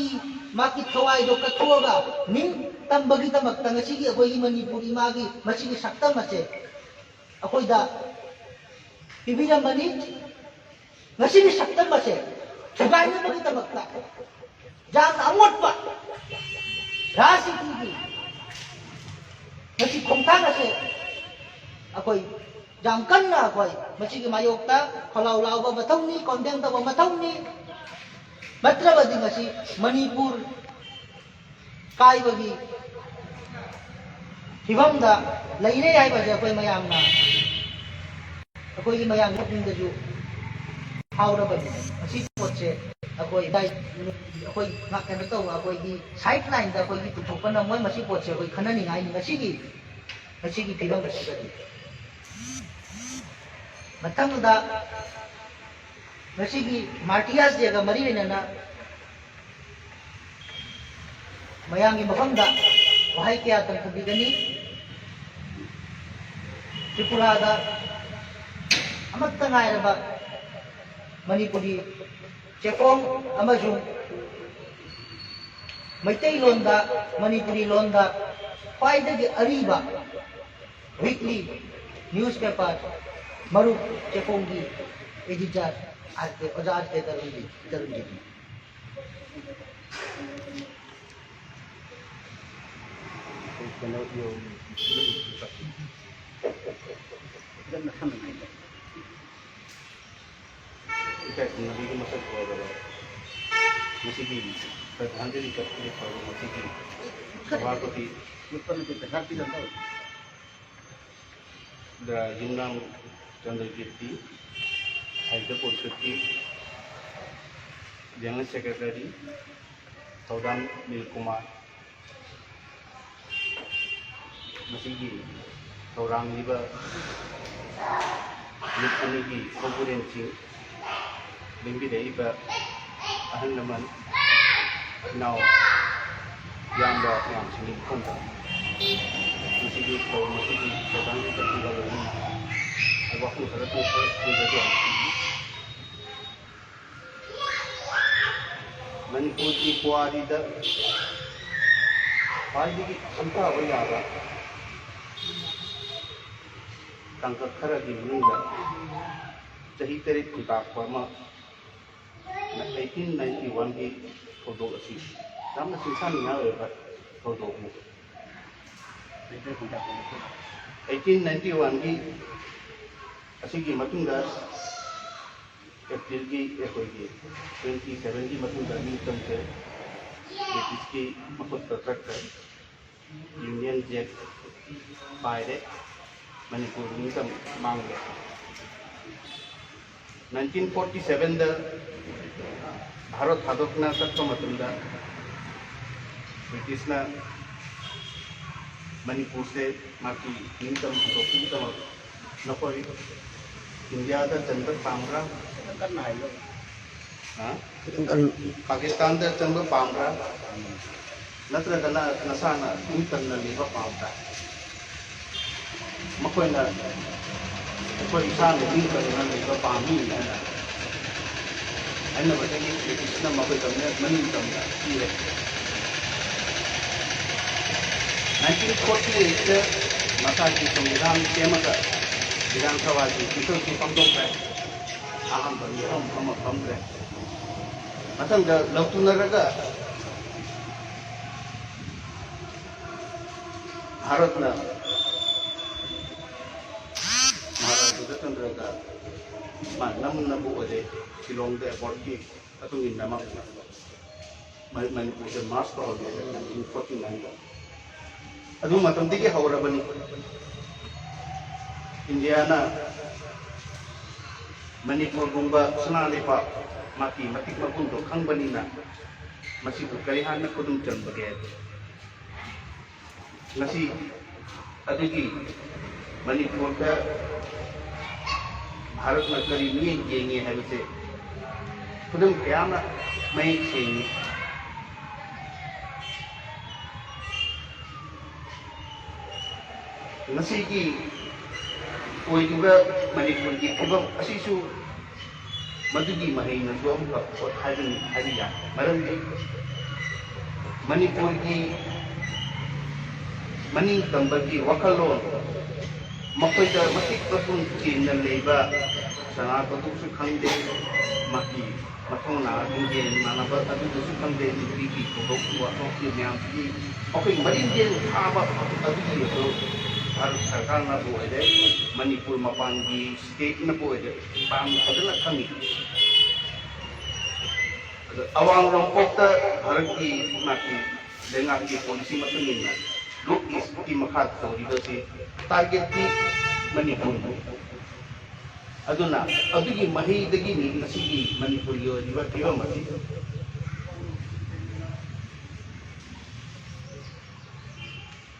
ꯃꯥꯒꯤ ꯊꯋꯥꯏꯗꯣ ꯀꯠꯊꯣꯛꯑꯒ ꯅꯤꯡ ꯇꯝꯕꯒꯤꯗꯃꯛꯇ ꯉꯁꯤꯒꯤ ꯑꯩꯈꯣꯏꯒꯤ ꯃꯅꯤꯄꯨꯔ ꯏꯃꯥꯒꯤ ꯃꯁꯤꯒꯤ ꯁꯛꯇꯝ ꯑꯁꯦ ꯑꯩꯈꯣꯏꯗ ꯄꯤꯕꯤꯔꯝꯕꯅꯤ꯫ ꯉꯁꯤꯒꯤ ꯁꯛꯇꯝ ꯑꯁꯦ ꯊꯨꯒꯥꯏꯅꯕꯒꯤꯗꯃꯛꯇ ꯌꯥꯝꯅ ꯑꯃꯣꯠꯄ ꯔꯥꯖꯅꯤꯇꯤꯒꯤ ꯃꯁꯤ ꯈꯣꯡꯊꯥꯡ ꯑꯁꯦ ꯑꯩꯈꯣꯏ ꯌꯥꯝ ꯀꯟꯅ ꯑꯩꯈꯣꯏ ꯃꯁꯤꯒꯤ ꯃꯥꯌꯣꯛꯇ ꯈꯣꯜꯂꯥꯎ ꯂꯥꯎꯕ ꯃꯊꯧꯅꯤ, condemn ꯇꯧꯕ ꯃꯊꯧꯅꯤ꯫ ꯅꯠꯇ꯭ꯔꯕꯗꯤ ꯉꯁꯤ ꯃꯅꯤꯄꯨꯔ ꯀꯥꯏꯕꯒꯤ ꯐꯤꯕꯝꯗ ꯂꯩꯔꯦ ꯍꯥꯏꯕꯁꯦ ꯑꯩꯈꯣꯏ ꯃꯌꯥꯝꯅ, ꯑꯩꯈꯣꯏꯒꯤ ꯃꯌꯥꯝꯒꯤ ꯄꯨꯛꯅꯤꯡꯗꯁꯨ ꯐꯥꯎꯔꯕꯅꯤ꯫ ꯃꯁꯤ ꯄꯣꯠꯁꯦ ꯑꯩꯈꯣꯏ ꯑꯩꯈꯣꯏ ꯀꯩꯅꯣ ꯇꯧꯕ, ꯑꯩꯈꯣꯏꯒꯤ side line ꯗ ꯑꯩꯈꯣꯏꯒꯤ ꯄꯨꯊꯣꯛꯄ ꯉꯝꯃꯣꯏ꯫ ꯃꯁꯤ ꯄꯣꯠꯁꯦ ꯑꯩꯈꯣꯏ ꯈꯟꯅꯅꯤꯡꯉꯥꯏꯅꯤ ꯉꯁꯤꯒꯤ, ꯉꯁꯤꯒꯤ ꯐꯤꯕꯝ ꯑꯁꯤꯗꯗꯤ꯫ ꯃꯊꯪꯗ ꯉꯁꯤꯒꯤ martyrs day ꯒ ꯃꯔꯤ ꯂꯩꯅꯅ ꯃꯌꯥꯝꯒꯤ ꯃꯐꯝꯗ ꯋꯥꯍꯩ ꯀꯌꯥ ꯇꯝꯊꯕꯤꯒꯅꯤ꯫ ꯇ꯭ꯔꯤꯄꯨꯔꯥꯗ ꯑꯃꯠꯇ ꯉꯥꯏꯔꯕ ꯃꯅꯤꯄꯨꯔꯤ ꯆꯦꯐꯣꯡ ꯑꯃꯁꯨꯡ ꯃꯩꯇꯩꯂꯣꯟꯗ, ꯃꯅꯤꯄꯨꯔꯤ ꯂꯣꯟꯗ ꯈ꯭ꯋꯥꯏꯗꯒꯤ ꯑꯔꯤꯕ weekly newspaper ꯃꯔꯨꯞ ꯆꯦꯐꯣꯡꯒꯤ editor ꯑꯥꯔ ꯀꯦ, ꯑꯣꯖꯥ ꯑꯥꯔ ꯀꯦ ꯇꯔꯨꯟꯒꯤ, ꯇꯔꯨꯟꯒꯤ꯫ ꯏꯀꯥꯏ ꯈꯨꯝꯅꯕꯒꯤ ꯃꯁꯛ ꯐꯖꯔꯕ ꯃꯁꯤꯒꯤ ꯁ꯭ꯔꯗꯙꯥꯟꯖꯂꯤ ꯀꯠꯄꯒꯤ ꯊꯧꯔꯝ ꯑꯁꯤꯒꯤ ꯁꯚꯥꯄꯇꯤ ꯗ ꯌꯨꯝꯅꯥꯝ ꯆꯟꯗ꯭ꯔꯀꯤꯔꯇꯤ, ꯁꯥꯍꯤꯇ꯭ꯌ ꯄꯣꯔꯤꯁꯠꯀꯤ General Secretary ꯊꯧꯗꯥꯝ ꯅꯤꯜꯀꯨꯃꯥꯔ, ꯃꯁꯤꯒꯤ ꯊꯧꯔꯥꯡꯂꯤꯕ ꯅꯨꯃꯤꯠ ꯑꯅꯤꯒꯤ ꯈꯣꯡꯕꯨꯔꯦꯟꯁꯤꯡ, ꯂꯦꯡꯕꯤꯔꯛꯏꯕ ꯑꯍꯜ ꯂꯃꯟ, ꯏꯅꯥꯎ ꯏꯌꯥꯝꯕ ꯃꯌꯥꯝꯁꯤꯡꯒꯤ ꯃꯐꯝꯗ ꯃꯁꯤꯒꯤ ꯊꯧꯔꯝ ꯑꯁꯤꯒꯤ ꯊꯧꯔꯥꯡꯒꯤ ꯆꯠꯄꯤꯕ ꯂꯣꯏꯅꯅ ꯑꯩ ꯋꯥꯐꯝ ꯈꯔ ꯊꯝꯖꯒꯦ꯫ ꯃꯅꯤꯄꯨꯔꯒꯤ ꯄꯨꯋꯥꯔꯤꯗ ꯈ꯭ꯋꯥꯏꯗꯒꯤ ꯈꯟꯊꯕ ꯌꯥꯕ ꯇꯥꯡꯀꯛ ꯈꯔꯒꯤ ꯃꯅꯨꯡꯗ ꯆꯍꯤ ꯇꯔꯦꯠ ꯈꯨꯟꯇꯥꯛꯄ ꯑꯃ eighteen ninety one ꯒꯤ ꯊꯧꯗꯣꯛ ꯑꯁꯤ ꯌꯥꯝꯅ ꯆꯤꯡꯁꯥꯅꯤꯡꯉꯥꯏ ꯑꯣꯏꯕ ꯊꯧꯗꯣꯛꯅꯤ꯫ Eighteen ninety one ꯒꯤ ꯑꯁꯤꯒꯤ ꯃꯇꯨꯡꯗ ꯑꯦꯄ꯭ꯔꯤꯜꯒꯤ ꯑꯩꯈꯣꯏꯒꯤ twenty seven ꯒꯤ ꯃꯇꯨꯡꯗ ꯅꯤꯡꯇꯝꯁꯦ ꯕ꯭ꯔꯤꯇꯤꯁꯀꯤ ꯃꯈꯨꯠꯇ ꯆꯠꯈ꯭ꯔꯦ꯫ Union Jack ꯄꯥꯏꯔꯦ꯫ ꯃꯅꯤꯄꯨꯔ ꯅꯤꯡꯇꯝ ꯃꯥꯡꯂꯦ꯫ Nineteen forty seven ꯗ ꯚꯥꯔꯠ ꯊꯥꯗꯣꯛꯅ ꯆꯠꯄ ꯃꯇꯝꯗ ꯕ꯭ꯔꯤꯇꯤꯁꯅ ꯃꯅꯤꯄꯨꯔꯁꯦ ꯃꯥꯒꯤ ꯅꯤꯡꯇꯝ ꯍꯟꯗꯣꯛꯄꯒꯤꯗꯃꯛ ꯅꯈꯣꯏ ꯏꯟꯗꯤꯌꯥꯗ ꯆꯟꯕ ꯄꯥꯝꯕ꯭ꯔꯥ? ꯈꯤꯇꯪ ꯀꯟꯅ ꯍꯥꯏꯌꯨ꯫ ꯍꯥ? ꯈꯤꯇꯪ ꯀꯟꯅ꯫ ꯄꯥꯀꯤꯁꯇꯥꯟꯗ ꯆꯪꯕ ꯄꯥꯝꯕ꯭ꯔꯥ? ꯅꯠꯇ꯭ꯔꯒꯅ ꯅꯁꯥꯅ ꯅꯤꯡꯇꯝꯅ ꯂꯩꯕ ꯄꯥꯝꯕ꯭ꯔꯥ? ꯃꯈꯣꯏꯅ ꯑꯩꯈꯣꯏ ꯏꯁꯥꯅ ꯅꯤꯡꯇꯝꯅ ꯂꯩꯕ ꯄꯥꯝꯃꯤ ꯍꯥꯏꯅ ꯍꯥꯏꯅꯕꯗꯒꯤ ꯕ꯭ꯔꯤꯇꯤꯁꯅ ꯃꯈꯣꯏꯗ ꯃꯅꯤꯡꯇꯝꯅ ꯄꯤꯔꯦ꯫ Nineteen forty eight ꯇ ꯃꯁꯥꯒꯤ ꯁꯪꯕꯤꯙꯥꯟ ꯁꯦꯝꯃꯒ ꯕꯤꯙꯥꯟ ꯁꯚꯥꯒꯤ ꯁꯦꯁꯟꯁꯤ ꯄꯥꯡꯊꯣꯛꯈ꯭ꯔꯦ꯫ ꯑꯍꯥꯟꯕ ꯃꯤꯐꯝ ꯑꯃ ꯐꯝꯈ꯭ꯔꯦ꯫ ꯃꯊꯪꯗ ꯂꯧꯊꯨꯅꯔꯒ ꯚꯥꯔꯠꯅ ꯃꯍꯥꯔꯥꯖ ꯁꯨꯗꯔ ꯆꯟꯗ꯭ꯔꯒ ꯃꯥ ꯅꯝꯅꯕ ꯑꯣꯏꯔꯦ꯫ ꯁꯤꯂꯣꯡꯗ ꯑꯦꯕꯣꯔꯠꯀꯤ ꯃꯇꯨꯡ ꯏꯟꯅ ꯃꯥ ꯃ-, ꯃꯅꯤꯄꯨꯔꯁꯦ ꯃꯥꯔꯁ ꯇꯧꯍꯜꯂꯦ ꯅꯥꯏꯟꯇꯤꯟ ꯐꯣꯔꯇꯤ ꯅꯥꯏꯟꯗ꯫ ꯑꯗꯨ ꯃꯇꯝꯗꯒꯤ ꯍꯧꯔꯕꯅꯤ꯫ ꯏꯟꯗꯤꯌꯥꯅ ꯃꯅꯤꯄꯨꯔꯒꯨꯝꯕ ꯁꯅꯥ ꯂꯩꯕꯥꯛ ꯃꯥꯒꯤ ꯃꯇꯤꯛ ꯃꯒꯨꯟꯗꯣ ꯈꯪꯕꯅꯤꯅ ꯃꯁꯤꯕꯨ ꯀꯔꯤ ꯍꯥꯏꯅ ꯈꯨꯗꯨꯝ ꯆꯟꯕꯒꯦ? ꯉꯁꯤ ꯑꯗꯨꯒꯤ ꯃꯅꯤꯄꯨꯔꯗ ꯚꯥꯔꯠꯅ ꯀꯔꯤ ꯃꯤꯠꯌꯦꯡ ꯌꯦꯡꯉꯤ ꯍꯥꯏꯕꯁꯦ ꯈꯨꯗꯝ ꯀꯌꯥ ꯑꯃ ꯃꯌꯦꯛ ꯁꯦꯡꯉꯤ꯫ ꯉꯁꯤꯒꯤ ꯑꯣꯏꯔꯤꯕ ꯃꯅꯤꯄꯨꯔꯒꯤ ꯐꯤꯕꯝ ꯑꯁꯤꯁꯨ ꯃꯗꯨꯒꯤ ꯃꯍꯩꯅꯁꯨ ꯑꯃꯨꯛꯀ ꯄꯣꯠ ꯍꯥꯏꯕꯅꯤ ꯍꯥꯏꯕ ꯌꯥꯏ꯫ ꯃꯔꯝꯗꯤ ꯃꯅꯤꯄꯨꯔꯒꯤ ꯃꯅꯤꯡ ꯇꯝꯕꯒꯤ ꯋꯥꯈꯜꯂꯣꯟ, ꯃꯈꯣꯏꯗ ꯃꯇꯤꯛ ꯃꯒꯨꯟ ꯆꯦꯟꯅ ꯂꯩꯕ ꯁꯅꯥ ꯀꯣꯇꯨꯛꯁꯨ ꯈꯪꯗꯦ, ꯃꯍꯩ ꯃꯊꯧꯅꯥ ꯂꯤꯡꯖꯦꯜ ꯃꯥꯟꯅꯕ ꯑꯗꯨꯗꯁꯨ ꯈꯪꯗꯦ, ꯅꯨꯄꯤꯒꯤ ꯊꯧꯗꯣꯛ ꯋꯥꯊꯣꯛꯀꯤ ꯃꯌꯥꯝꯁꯤꯗꯤ ꯃꯈꯣꯏ ꯃꯔꯤꯡꯖꯦꯜ ꯊꯥꯕ ꯑꯗꯨꯒꯤ ꯑꯗꯨ ꯚꯥꯔꯠ ꯁꯔꯀꯥꯔꯅꯕꯨ ꯑꯣꯏꯔꯦ, ꯃꯅꯤꯄꯨꯔ ꯃꯄꯥꯟꯒꯤ ꯁ꯭ꯇꯦꯠꯅꯕꯨ ꯑꯣꯏꯔꯦ ꯄꯥꯝ ꯐꯖꯅ ꯈꯪꯉꯤ꯫ ꯑꯗꯣ ꯑꯋꯥꯡ ꯅꯣꯡꯄꯣꯛꯇ ꯚꯥꯔꯠꯀꯤ ꯃꯥꯒꯤ ꯂꯩꯉꯥꯛꯀꯤ ꯄꯣꯂꯤꯁꯤ ꯃꯇꯨꯡ ꯏꯟꯅ ꯅꯣꯔꯠ ꯏꯁꯀꯤ ꯃꯈꯥꯗ ꯇꯧꯔꯤꯕꯁꯤ ꯇꯥꯔꯒꯦꯠꯇꯤ ꯃꯅꯤꯄꯨꯔꯕꯨ꯫ ꯑꯗꯨꯅ ꯑꯗꯨꯒꯤ ꯃꯍꯩꯗꯒꯤꯅꯤ ꯉꯁꯤꯒꯤ ꯃꯅꯤꯄꯨꯔꯒꯤ ꯑꯣꯏꯔꯤꯕ ꯐꯤꯕꯝ ꯑꯁꯤ꯫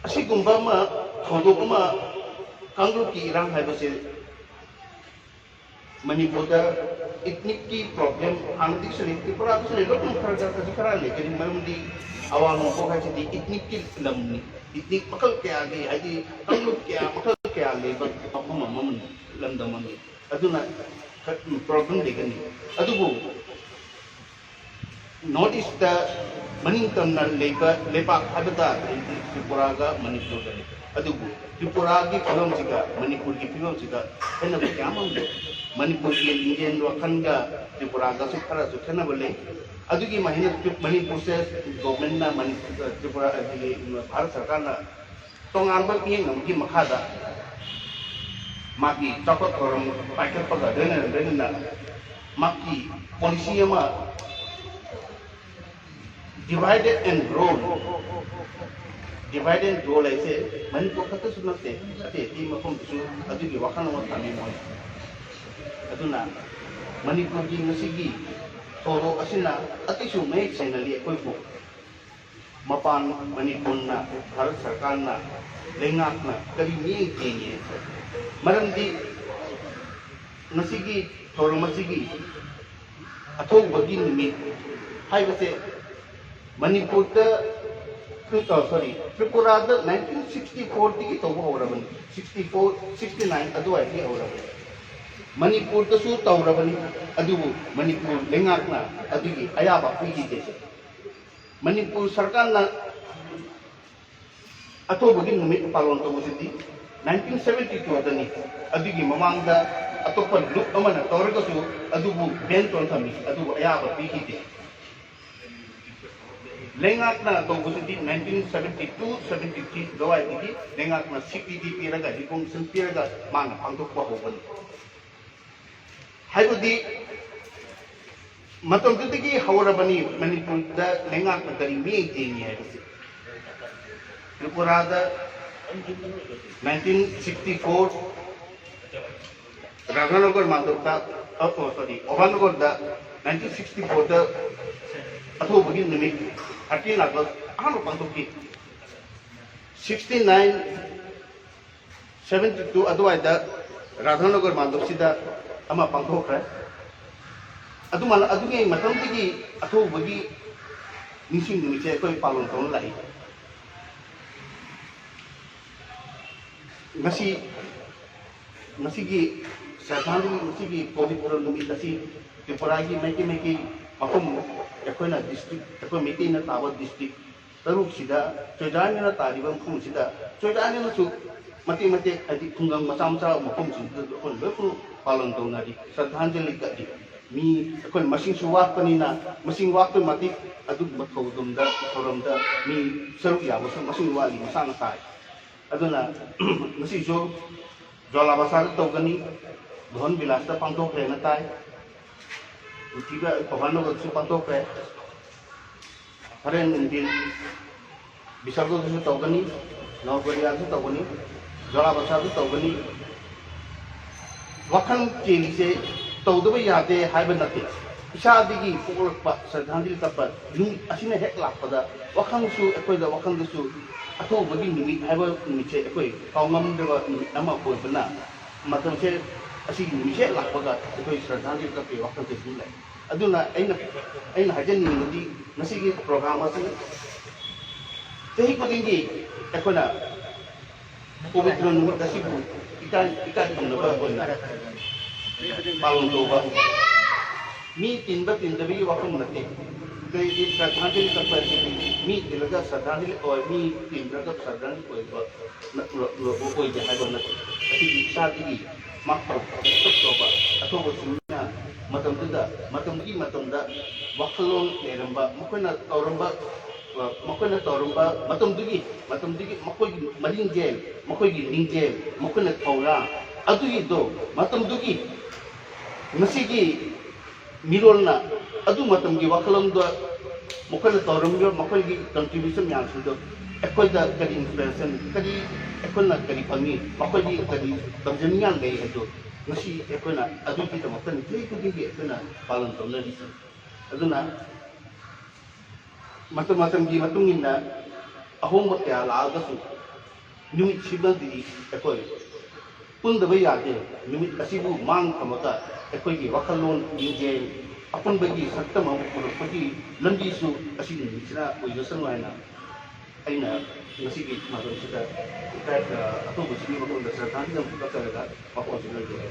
ꯑꯁꯤꯒꯨꯝꯕ ꯑꯃ ꯊꯧꯗꯣꯛ ꯑꯃ ꯀꯥꯡꯂꯨꯞꯀꯤ ꯏꯔꯥꯡ ꯍꯥꯏꯕꯁꯦ ꯃꯅꯤꯄꯨꯔꯗ ꯏꯊꯅꯤꯛꯀꯤ ꯄ꯭ꯔꯣꯕ꯭ꯂꯦꯝ ꯍꯥꯟꯅꯗꯒꯤꯁꯨ ꯂꯩ, ꯇ꯭ꯔꯤꯄꯨꯔꯥꯗꯁꯨ ꯂꯩ, ꯂꯣꯏꯅꯃꯛ ꯈꯔ ꯈꯔ ꯈꯔꯗꯤ ꯈꯔ ꯂꯩ꯫ ꯀꯔꯤ ꯃꯔꯝꯗꯤ ꯑꯋꯥꯡ ꯅꯣꯡꯄꯣꯛ ꯍꯥꯏꯁꯤꯗꯤ ꯏꯊꯅꯤꯛꯀꯤ ꯂꯝꯅꯤ꯫ ꯏꯊꯅꯤꯛ ꯃꯈꯜ ꯀꯌꯥꯒꯤ, ꯍꯥꯏꯗꯤ ꯀꯥꯡꯂꯨꯞ ꯀꯌꯥ, ꯃꯈꯜ ꯀꯌꯥ ꯂꯩꯕ ꯃꯐꯝ ꯑꯃꯅꯤ, ꯂꯝꯗꯝ ꯑꯃꯅꯤ꯫ ꯑꯗꯨꯅ ꯄ꯭ꯔꯣꯕ꯭ꯂꯦꯝ ꯂꯩꯒꯅꯤ꯫ ꯑꯗꯨꯕꯨ ꯅꯣꯔꯠ ꯏꯁꯇ ꯃꯅꯤꯡ ꯇꯝꯅ ꯂꯩꯕ ꯂꯩꯕꯥꯛ ꯍꯥꯏꯕ ꯇꯥꯔꯗꯤ ꯇ꯭ꯔꯤꯄꯨꯔꯥꯒ ꯃꯅꯤꯄꯨꯔꯒꯅꯤ꯫ ꯑꯗꯨꯕꯨ ꯇ꯭ꯔꯤꯄꯨꯔꯥꯒꯤ ꯐꯤꯕꯝꯁꯤꯒ ꯃꯅꯤꯄꯨꯔꯒꯤ ꯐꯤꯕꯝꯁꯤꯒ ꯈꯦꯠꯅꯕ ꯀꯌꯥ ꯑꯃ ꯂꯩ꯫ ꯃꯅꯤꯄꯨꯔꯒꯤ ꯂꯤꯡꯖꯦꯜ ꯋꯥꯈꯜꯒ ꯇ꯭ꯔꯤꯄꯨꯔꯥꯒꯁꯨ ꯈꯔꯁꯨ ꯈꯦꯠꯅꯕ ꯂꯩ꯫ ꯑꯗꯨꯒꯤ ꯃꯍꯩꯅ ꯃꯅꯤꯄꯨꯔꯁꯦ ꯒꯣꯔꯃꯦꯟꯅ ꯃꯅꯤꯄꯨꯔ, ꯇ꯭ꯔꯤꯄꯨꯔꯥ, ꯑꯩꯈꯣꯏꯒꯤ ꯚꯥꯔꯠ ꯁꯔꯀꯥꯔꯅ ꯇꯣꯉꯥꯟꯕ ꯃꯤꯠꯌꯦꯡ ꯑꯃꯒꯤ ꯃꯈꯥꯗ ꯃꯥꯒꯤ ꯆꯥꯎꯈꯠ ꯊꯧꯔꯥꯡ ꯄꯥꯏꯈꯠꯄꯒ ꯂꯣꯏꯅꯅ ꯂꯣꯏꯅꯅ ꯃꯥꯒꯤ ꯄꯣꯂꯤꯁꯤ ꯑꯃ, divide and rule, divide and rule ꯍꯥꯏꯁꯦ ꯃꯅꯤꯄꯨꯔ ꯈꯛꯇꯁꯨ ꯅꯠꯇꯦ, ꯑꯇꯩ ꯑꯇꯩ ꯃꯐꯝꯗꯁꯨ ꯑꯗꯨꯒꯤ ꯋꯥꯈꯜ ꯑꯃ ꯊꯝꯃꯤ ꯃꯣꯏ꯫ ꯑꯗꯨꯅ ꯃꯅꯤꯄꯨꯔꯒꯤ ꯉꯁꯤꯒꯤ ꯊꯧꯗꯣꯛ ꯑꯁꯤꯅ ꯑꯇꯩꯁꯨ ꯃꯌꯦꯛ ꯁꯦꯡꯅꯗꯤ ꯑꯩꯈꯣꯏꯕꯨ ꯃꯄꯥꯟ ꯃꯅꯤꯄꯨꯔꯅ, ꯚꯥꯔꯠ ꯁꯔꯀꯥꯔꯅ, ꯂꯩꯉꯥꯛꯅ ꯀꯔꯤ ꯃꯤꯠꯌꯦꯡ ꯌꯦꯡꯉꯤ? ꯃꯔꯝꯗꯤ ꯉꯁꯤꯒꯤ ꯊꯧꯔꯝ ꯑꯁꯤꯒꯤ ꯑꯊꯧꯕꯒꯤ ꯅꯨꯃꯤꯠ ꯍꯥꯏꯕꯁꯦ ꯃꯅꯤꯄꯨꯔꯗ, ꯁꯣꯔꯤ, ꯇ꯭ꯔꯤꯄꯨꯔꯥꯗ ꯅꯥꯏꯟꯇꯤꯟ ꯁꯤꯛꯁꯇꯤ ꯐꯣꯔꯗꯒꯤ ꯇꯧꯕ ꯍꯧꯔꯕꯅꯤ꯫ ꯁꯤꯛꯁꯇꯤ ꯐꯣꯔ, ꯁꯤꯛꯁꯇꯤ ꯅꯥꯏꯟ ꯑꯗꯨꯋꯥꯏꯗꯒꯤ ꯍꯧꯔꯕꯅꯤ꯫ ꯃꯅꯤꯄꯨꯔꯗꯁꯨ ꯇꯧꯔꯕꯅꯤ꯫ ꯑꯗꯨꯕꯨ ꯃꯅꯤꯄꯨꯔ ꯂꯩꯉꯥꯛꯅ ꯑꯗꯨꯒꯤ ꯑꯌꯥꯕ ꯄꯤꯈꯤꯗꯦ꯫ ꯃꯅꯤꯄꯨꯔ ꯁꯔꯀꯥꯔꯅ ꯑꯊꯧꯕꯒꯤ ꯅꯨꯃꯤꯠ ꯄꯥꯂꯣꯟ ꯇꯧꯕꯁꯤꯗꯤ ꯅꯥꯏꯟꯇꯤꯟ ꯁꯕꯦꯟꯇꯤ ꯇꯨꯗꯅꯤ꯫ ꯑꯗꯨꯒꯤ ꯃꯃꯥꯡꯗ ꯑꯇꯣꯞꯄ ꯂꯨꯞ ꯑꯃꯅ ꯇꯧꯔꯒꯁꯨ ꯑꯗꯨꯕꯨ ꯕꯦꯟ ꯇꯧꯔ ꯊꯝꯃꯤ, ꯑꯗꯨꯕꯨ ꯑꯌꯥꯕ ꯄꯤꯈꯤꯗꯦ꯫ ꯂꯩꯉꯥꯛꯅ ꯇꯧꯕꯁꯤꯗꯤ nineteen seventy two seventy three ꯑꯗꯨꯋꯥꯏꯗꯒꯤ ꯂꯩꯉꯥꯛꯅ ꯁꯤꯛ ꯗꯤ ꯄꯤꯔꯒ, ꯔꯤꯀꯣꯒꯅꯤꯁꯟ ꯄꯤꯔꯒ ꯃꯥꯅ ꯄꯥꯡꯊꯣꯛꯄ ꯍꯧꯕꯅꯤ꯫ ꯍꯥꯏꯕꯗꯤ ꯃꯇꯝꯗꯨꯗꯒꯤ ꯍꯧꯔꯕꯅꯤ ꯃꯅꯤꯄꯨꯔꯗ ꯂꯩꯉꯥꯛꯅ ꯀꯔꯤ ꯃꯤꯠꯌꯦꯡ ꯌꯦꯡꯉꯤ ꯍꯥꯏꯕꯁꯤ꯫ ꯇ꯭ꯔꯤꯄꯨꯔꯥꯗ ꯅꯥꯏꯟꯇꯤꯟ ꯁꯤꯛꯁꯇꯤ ꯐꯣꯔ ꯔꯥꯙꯥꯅꯒꯔ ꯃꯥꯟꯗꯣꯞꯇ, ꯑ, ꯑꯣ, ꯁꯣꯔꯤ, ꯑꯚꯥꯅꯒꯔꯗ ꯅꯥꯏꯟꯇꯤꯟ ꯁꯤꯛꯁꯇꯤ ꯐꯣꯔꯗ ꯑꯊꯧꯕꯒꯤ ꯅꯨꯃꯤꯠ, ꯊꯥꯔꯇꯤꯟ ꯑꯥꯒꯁ ꯑꯍꯥꯟꯕ ꯄꯥꯡꯊꯣꯛꯈꯤ꯫ ꯁꯤꯛꯁꯇꯤ ꯅꯥꯏꯟ, ꯁꯕꯦꯟꯇꯤ ꯇꯨ ꯑꯗꯨꯋꯥꯏꯗ ꯔꯥꯙꯥꯅꯒꯔ ꯃꯥꯟꯗꯣꯞꯁꯤꯗ ꯑꯃ ꯄꯥꯡꯊꯣꯛꯈ꯭ꯔꯦ꯫ ꯑꯗꯨꯃꯥꯏꯅ ꯑꯗꯨꯒꯤ ꯃꯇꯝꯗꯒꯤ ꯑꯊꯧꯕꯒꯤ ꯅꯤꯡꯁꯤꯡ ꯅꯨꯃꯤꯠꯁꯦ ꯑꯩꯈꯣꯏ ꯄꯥꯂꯣꯟ ꯇꯧꯅ ꯂꯥꯛꯏ꯫ ꯉꯁꯤ, ꯉꯁꯤꯒꯤ ꯁ꯭ꯔꯗꯥꯟꯖꯂꯤ, ꯉꯁꯤꯒꯤ ꯄꯕꯤꯇ꯭ꯔ ꯅꯨꯃꯤꯠ ꯑꯁꯤ ꯇ꯭ꯔꯤꯄꯨꯔꯥꯒꯤ ꯃꯩꯇꯩ, ꯃꯩꯇꯩ ꯃꯐꯝ, ꯑꯩꯈꯣꯏꯅ ꯗꯤꯁꯇ꯭ꯔꯤꯛ, ꯑꯩꯈꯣꯏ ꯃꯩꯇꯩꯅ ꯇꯥꯕ ꯗꯤꯁꯇ꯭ꯔꯤꯛ ꯇꯔꯨꯛꯁꯤꯗ ꯆꯣꯏꯗꯥꯏꯅꯅ ꯇꯥꯔꯤꯕ ꯃꯐꯝꯁꯤꯗ ꯆꯣꯏꯗꯥꯏꯅꯅꯁꯨ ꯃꯇꯦꯛ ꯃꯇꯦꯛ, ꯍꯥꯏꯗꯤ ꯈꯨꯡꯒꯪ ꯃꯆꯥ ꯃꯆꯥ ꯃꯐꯝꯁꯤꯡꯗꯨꯗ ꯑꯩꯈꯣꯏꯅ ꯂꯣꯏ ꯄꯨ-, ꯄꯥꯂꯟ ꯇꯧꯅꯔꯤ, ꯁ꯭ꯔꯗꯥꯟꯖꯂꯤ ꯀꯠꯂꯤ꯫ ꯃꯤ ꯑꯩꯈꯣꯏ ꯃꯁꯤꯡꯁꯨ ꯋꯥꯠꯄꯅꯤꯅ, ꯃꯁꯤꯡ ꯋꯥꯠꯄꯩ ꯃꯇꯤꯛ ꯑꯗꯨꯒꯨꯝꯕ ꯊꯧꯔꯝꯗ, ꯊꯧꯔꯝꯗ ꯃꯤ ꯁꯔꯨꯛ ꯌꯥꯕꯁꯨ ꯃꯁꯤꯡ ꯋꯥꯠꯂꯤ, ꯃꯁꯥꯅ ꯇꯥꯏ꯫ ꯑꯗꯨꯅ ꯉꯁꯤꯁꯨ ꯖ꯭ꯋꯥꯂꯥꯕꯁꯥꯗ ꯇꯧꯒꯅꯤ, ꯙꯣꯟ ꯕꯤꯂꯥꯁꯇ ꯄꯥꯡꯊꯣꯛꯈ꯭ꯔꯦꯅ ꯇꯥꯏ, ꯎꯇꯤꯒ ꯀꯣꯍꯥꯅꯣꯒꯁꯨ ꯄꯥꯡꯊꯣꯛꯈ꯭ꯔꯦ꯫ ꯍꯣꯔꯦꯟ ꯅꯨꯡꯊꯤꯜ ꯕꯤꯁꯥꯜꯒꯣꯗꯁꯨ ꯇꯧꯒꯅꯤ, ꯅꯕꯒꯔꯤꯌꯥꯗꯁꯨ ꯇꯧꯒꯅꯤ, ꯖꯣꯔꯥꯕꯥꯁꯥꯗꯁꯨ ꯇꯧꯒꯅꯤ꯫ ꯋꯥꯈꯜ ꯆꯦꯜꯂꯤꯁꯦ ꯇꯧꯗꯕ ꯌꯥꯗꯦ ꯍꯥꯏꯕ ꯅꯠꯇꯦ꯫ ꯏꯁꯥꯗꯒꯤ ꯄꯣꯛꯂꯛꯄ ꯁ꯭ꯔꯗꯥꯟꯖꯂꯤ ꯀꯠꯄ ꯅꯨꯃꯤꯠ ꯑꯁꯤꯅ ꯍꯦꯛ ꯂꯥꯛꯄꯗ ꯋꯥꯈꯜꯁꯨ, ꯑꯩꯈꯣꯏꯗ ꯋꯥꯈꯜꯗꯁꯨ ꯑꯊꯧꯕꯒꯤ ꯅꯨꯃꯤꯠ ꯍꯥꯏꯕ ꯅꯨꯃꯤꯠꯁꯦ ꯑꯩꯈꯣꯏ ꯀꯥꯎꯉꯝꯗ꯭ꯔꯕ ꯅꯨꯃꯤꯠ ꯑꯃ ꯑꯣꯏꯕꯅ, ꯃꯇꯝꯁꯦ, ꯑꯁꯤꯒꯤ ꯅꯨꯃꯤꯠꯁꯦ ꯍꯦꯛ ꯂꯥꯛꯄꯒ ꯑꯩꯈꯣꯏ ꯁ꯭ꯔꯗꯥꯟꯖꯂꯤ ꯀꯠꯄꯒꯤ ꯋꯥꯈꯜꯁꯦ ꯑꯗꯨꯝ ꯂꯩ꯫ ꯑꯗꯨꯅ ꯑꯩꯅ, ꯑꯩꯅ ꯍꯥꯏꯖꯅꯤꯡꯕꯗꯤ ꯉꯁꯤꯒꯤ ꯄ꯭ꯔꯣꯒ꯭ꯔꯥꯝ ꯑꯁꯤ ꯆꯍꯤ ꯈꯨꯗꯤꯡꯒꯤ ꯑꯩꯈꯣꯏꯅ ꯄꯕꯤꯇ꯭ꯔ ꯅꯨꯃꯤꯠ ꯑꯁꯤꯕꯨ ꯏꯀꯥꯏ, ꯏꯀꯥꯏ ꯈꯨꯝꯅꯕ ꯑꯣꯏꯅ ꯄꯥꯂꯟ ꯇꯧꯕ꯫ ꯃꯤ ꯇꯤꯟꯕ ꯇꯤꯟꯗꯕꯒꯤ ꯋꯥꯐꯝ ꯅꯠꯇꯦ꯫ ꯀꯔꯤꯒꯤ ꯁ꯭ꯔꯗꯥꯟꯖꯂꯤ ꯀꯠꯄ ꯑꯁꯤꯗꯤ ꯃꯤ ꯇꯤꯜꯂꯒ ꯁ꯭ꯔꯗꯥꯟꯖꯂꯤ ꯑꯣꯏ, ꯃꯤ ꯇꯤꯟꯗ꯭ꯔꯒ ꯁ꯭ꯔꯗꯥꯟꯖꯂꯤ ꯑꯣꯏꯕ ꯅꯠ-, ꯑꯣꯏꯗꯦ ꯍꯥꯏꯕ ꯅꯠꯇꯦ꯫ ꯑꯁꯤꯗꯤ ꯏꯁꯥꯗꯒꯤ ꯃꯥꯄꯜ ꯇꯧꯕ ꯑꯊꯧꯕꯁꯤꯡꯅ ꯃꯇꯝꯗꯨꯗ, ꯃꯇꯝꯒꯤ ꯃꯇꯝꯗ ꯋꯥꯈꯜꯂꯣꯟ ꯂꯩꯔꯝꯕ, ꯃꯈꯣꯏꯅ ꯇꯧꯔꯝꯕ, ꯃꯈꯣꯏꯅ ꯇꯧꯔꯝꯕ ꯃꯇꯝꯗꯨꯒꯤ, ꯃꯇꯝꯗꯨꯒꯤ ꯃꯈꯣꯏꯒꯤ ꯃꯔꯤꯡꯖꯦꯜ, ꯃꯈꯣꯏꯒꯤ ꯂꯤꯡꯖꯦꯜ, ꯃꯈꯣꯏꯅ ꯊꯧꯔꯥꯡ ꯑꯗꯨꯒꯤꯗꯣ ꯃꯇꯝꯗꯨꯒꯤ ꯉꯁꯤꯒꯤ ꯃꯤꯔꯣꯜꯅ ꯑꯗꯨ ꯃꯇꯝꯒꯤ ꯋꯥꯈꯜꯂꯣꯟꯗ ꯃꯈꯣꯏꯅ ꯇꯧꯔꯝꯃꯤꯕ ꯃꯈꯣꯏꯒꯤ contribution ꯃꯌꯥꯝꯁꯤꯡꯗꯣ ꯑꯩꯈꯣꯏꯗ ꯀꯔꯤ inspiration, ꯀꯔꯤ, ꯑꯩꯈꯣꯏꯅ ꯀꯔꯤ ꯐꯪꯉꯤ, ꯃꯈꯣꯏꯗꯤ ꯀꯔꯤ ꯇꯝꯖꯅꯤꯡꯉꯥꯏ ꯂꯩ ꯍꯥꯏꯕꯗꯣ ꯉꯁꯤ ꯑꯩꯈꯣꯏꯅ ꯑꯗꯨꯒꯤꯗꯃꯛꯇꯅꯤ ꯆꯍꯤ ꯈꯨꯗꯤꯡꯒꯤ ꯑꯩꯈꯣꯏꯅ ꯄꯥꯂꯟ ꯇꯧꯅꯔꯤꯁꯦ꯫ ꯑꯗꯨꯅ ꯃꯇꯝ ꯃꯇꯝꯒꯤ ꯃꯇꯨꯡ ꯏꯟꯅ ꯑꯍꯣꯡꯕ ꯀꯌꯥ ꯂꯥꯛꯑꯒꯁꯨ ꯅꯨꯃꯤꯠꯁꯤꯃꯗꯤ ꯑꯩꯈꯣꯏ ꯄꯨꯟꯗꯕ ꯌꯥꯗꯦ꯫ ꯅꯨꯃꯤꯠ ꯑꯁꯤꯕꯨ ꯃꯥꯡ ꯊꯝꯃꯒ ꯑꯩꯈꯣꯏꯒꯤ ꯋꯥꯈꯜꯂꯣꯟ, ꯂꯤꯡꯖꯦꯜ, ꯑꯄꯨꯟꯕꯒꯤ ꯁꯛꯇꯝ ꯑꯃ ꯄꯨꯔꯛꯄꯒꯤ ꯂꯝꯕꯤꯁꯨ ꯑꯁꯤꯒꯤ ꯅꯨꯃꯤꯠꯁꯤꯅ ꯑꯣꯏꯖꯁꯅꯨ ꯍꯥꯏꯅ ꯑꯩꯅ ꯉꯁꯤꯒꯤ ꯃꯇꯝꯁꯤꯗ ꯏꯀꯥꯏ-, ꯑ, ꯑꯊꯧꯕꯁꯤꯒꯤ ꯃꯐꯝꯗ ꯁ꯭ꯔꯗꯥꯟꯖꯂꯤ ꯑꯃꯈꯛ ꯀꯠꯆꯔꯒ ꯋꯥꯐꯝꯁꯤ ꯂꯣꯏꯖꯔꯦ꯫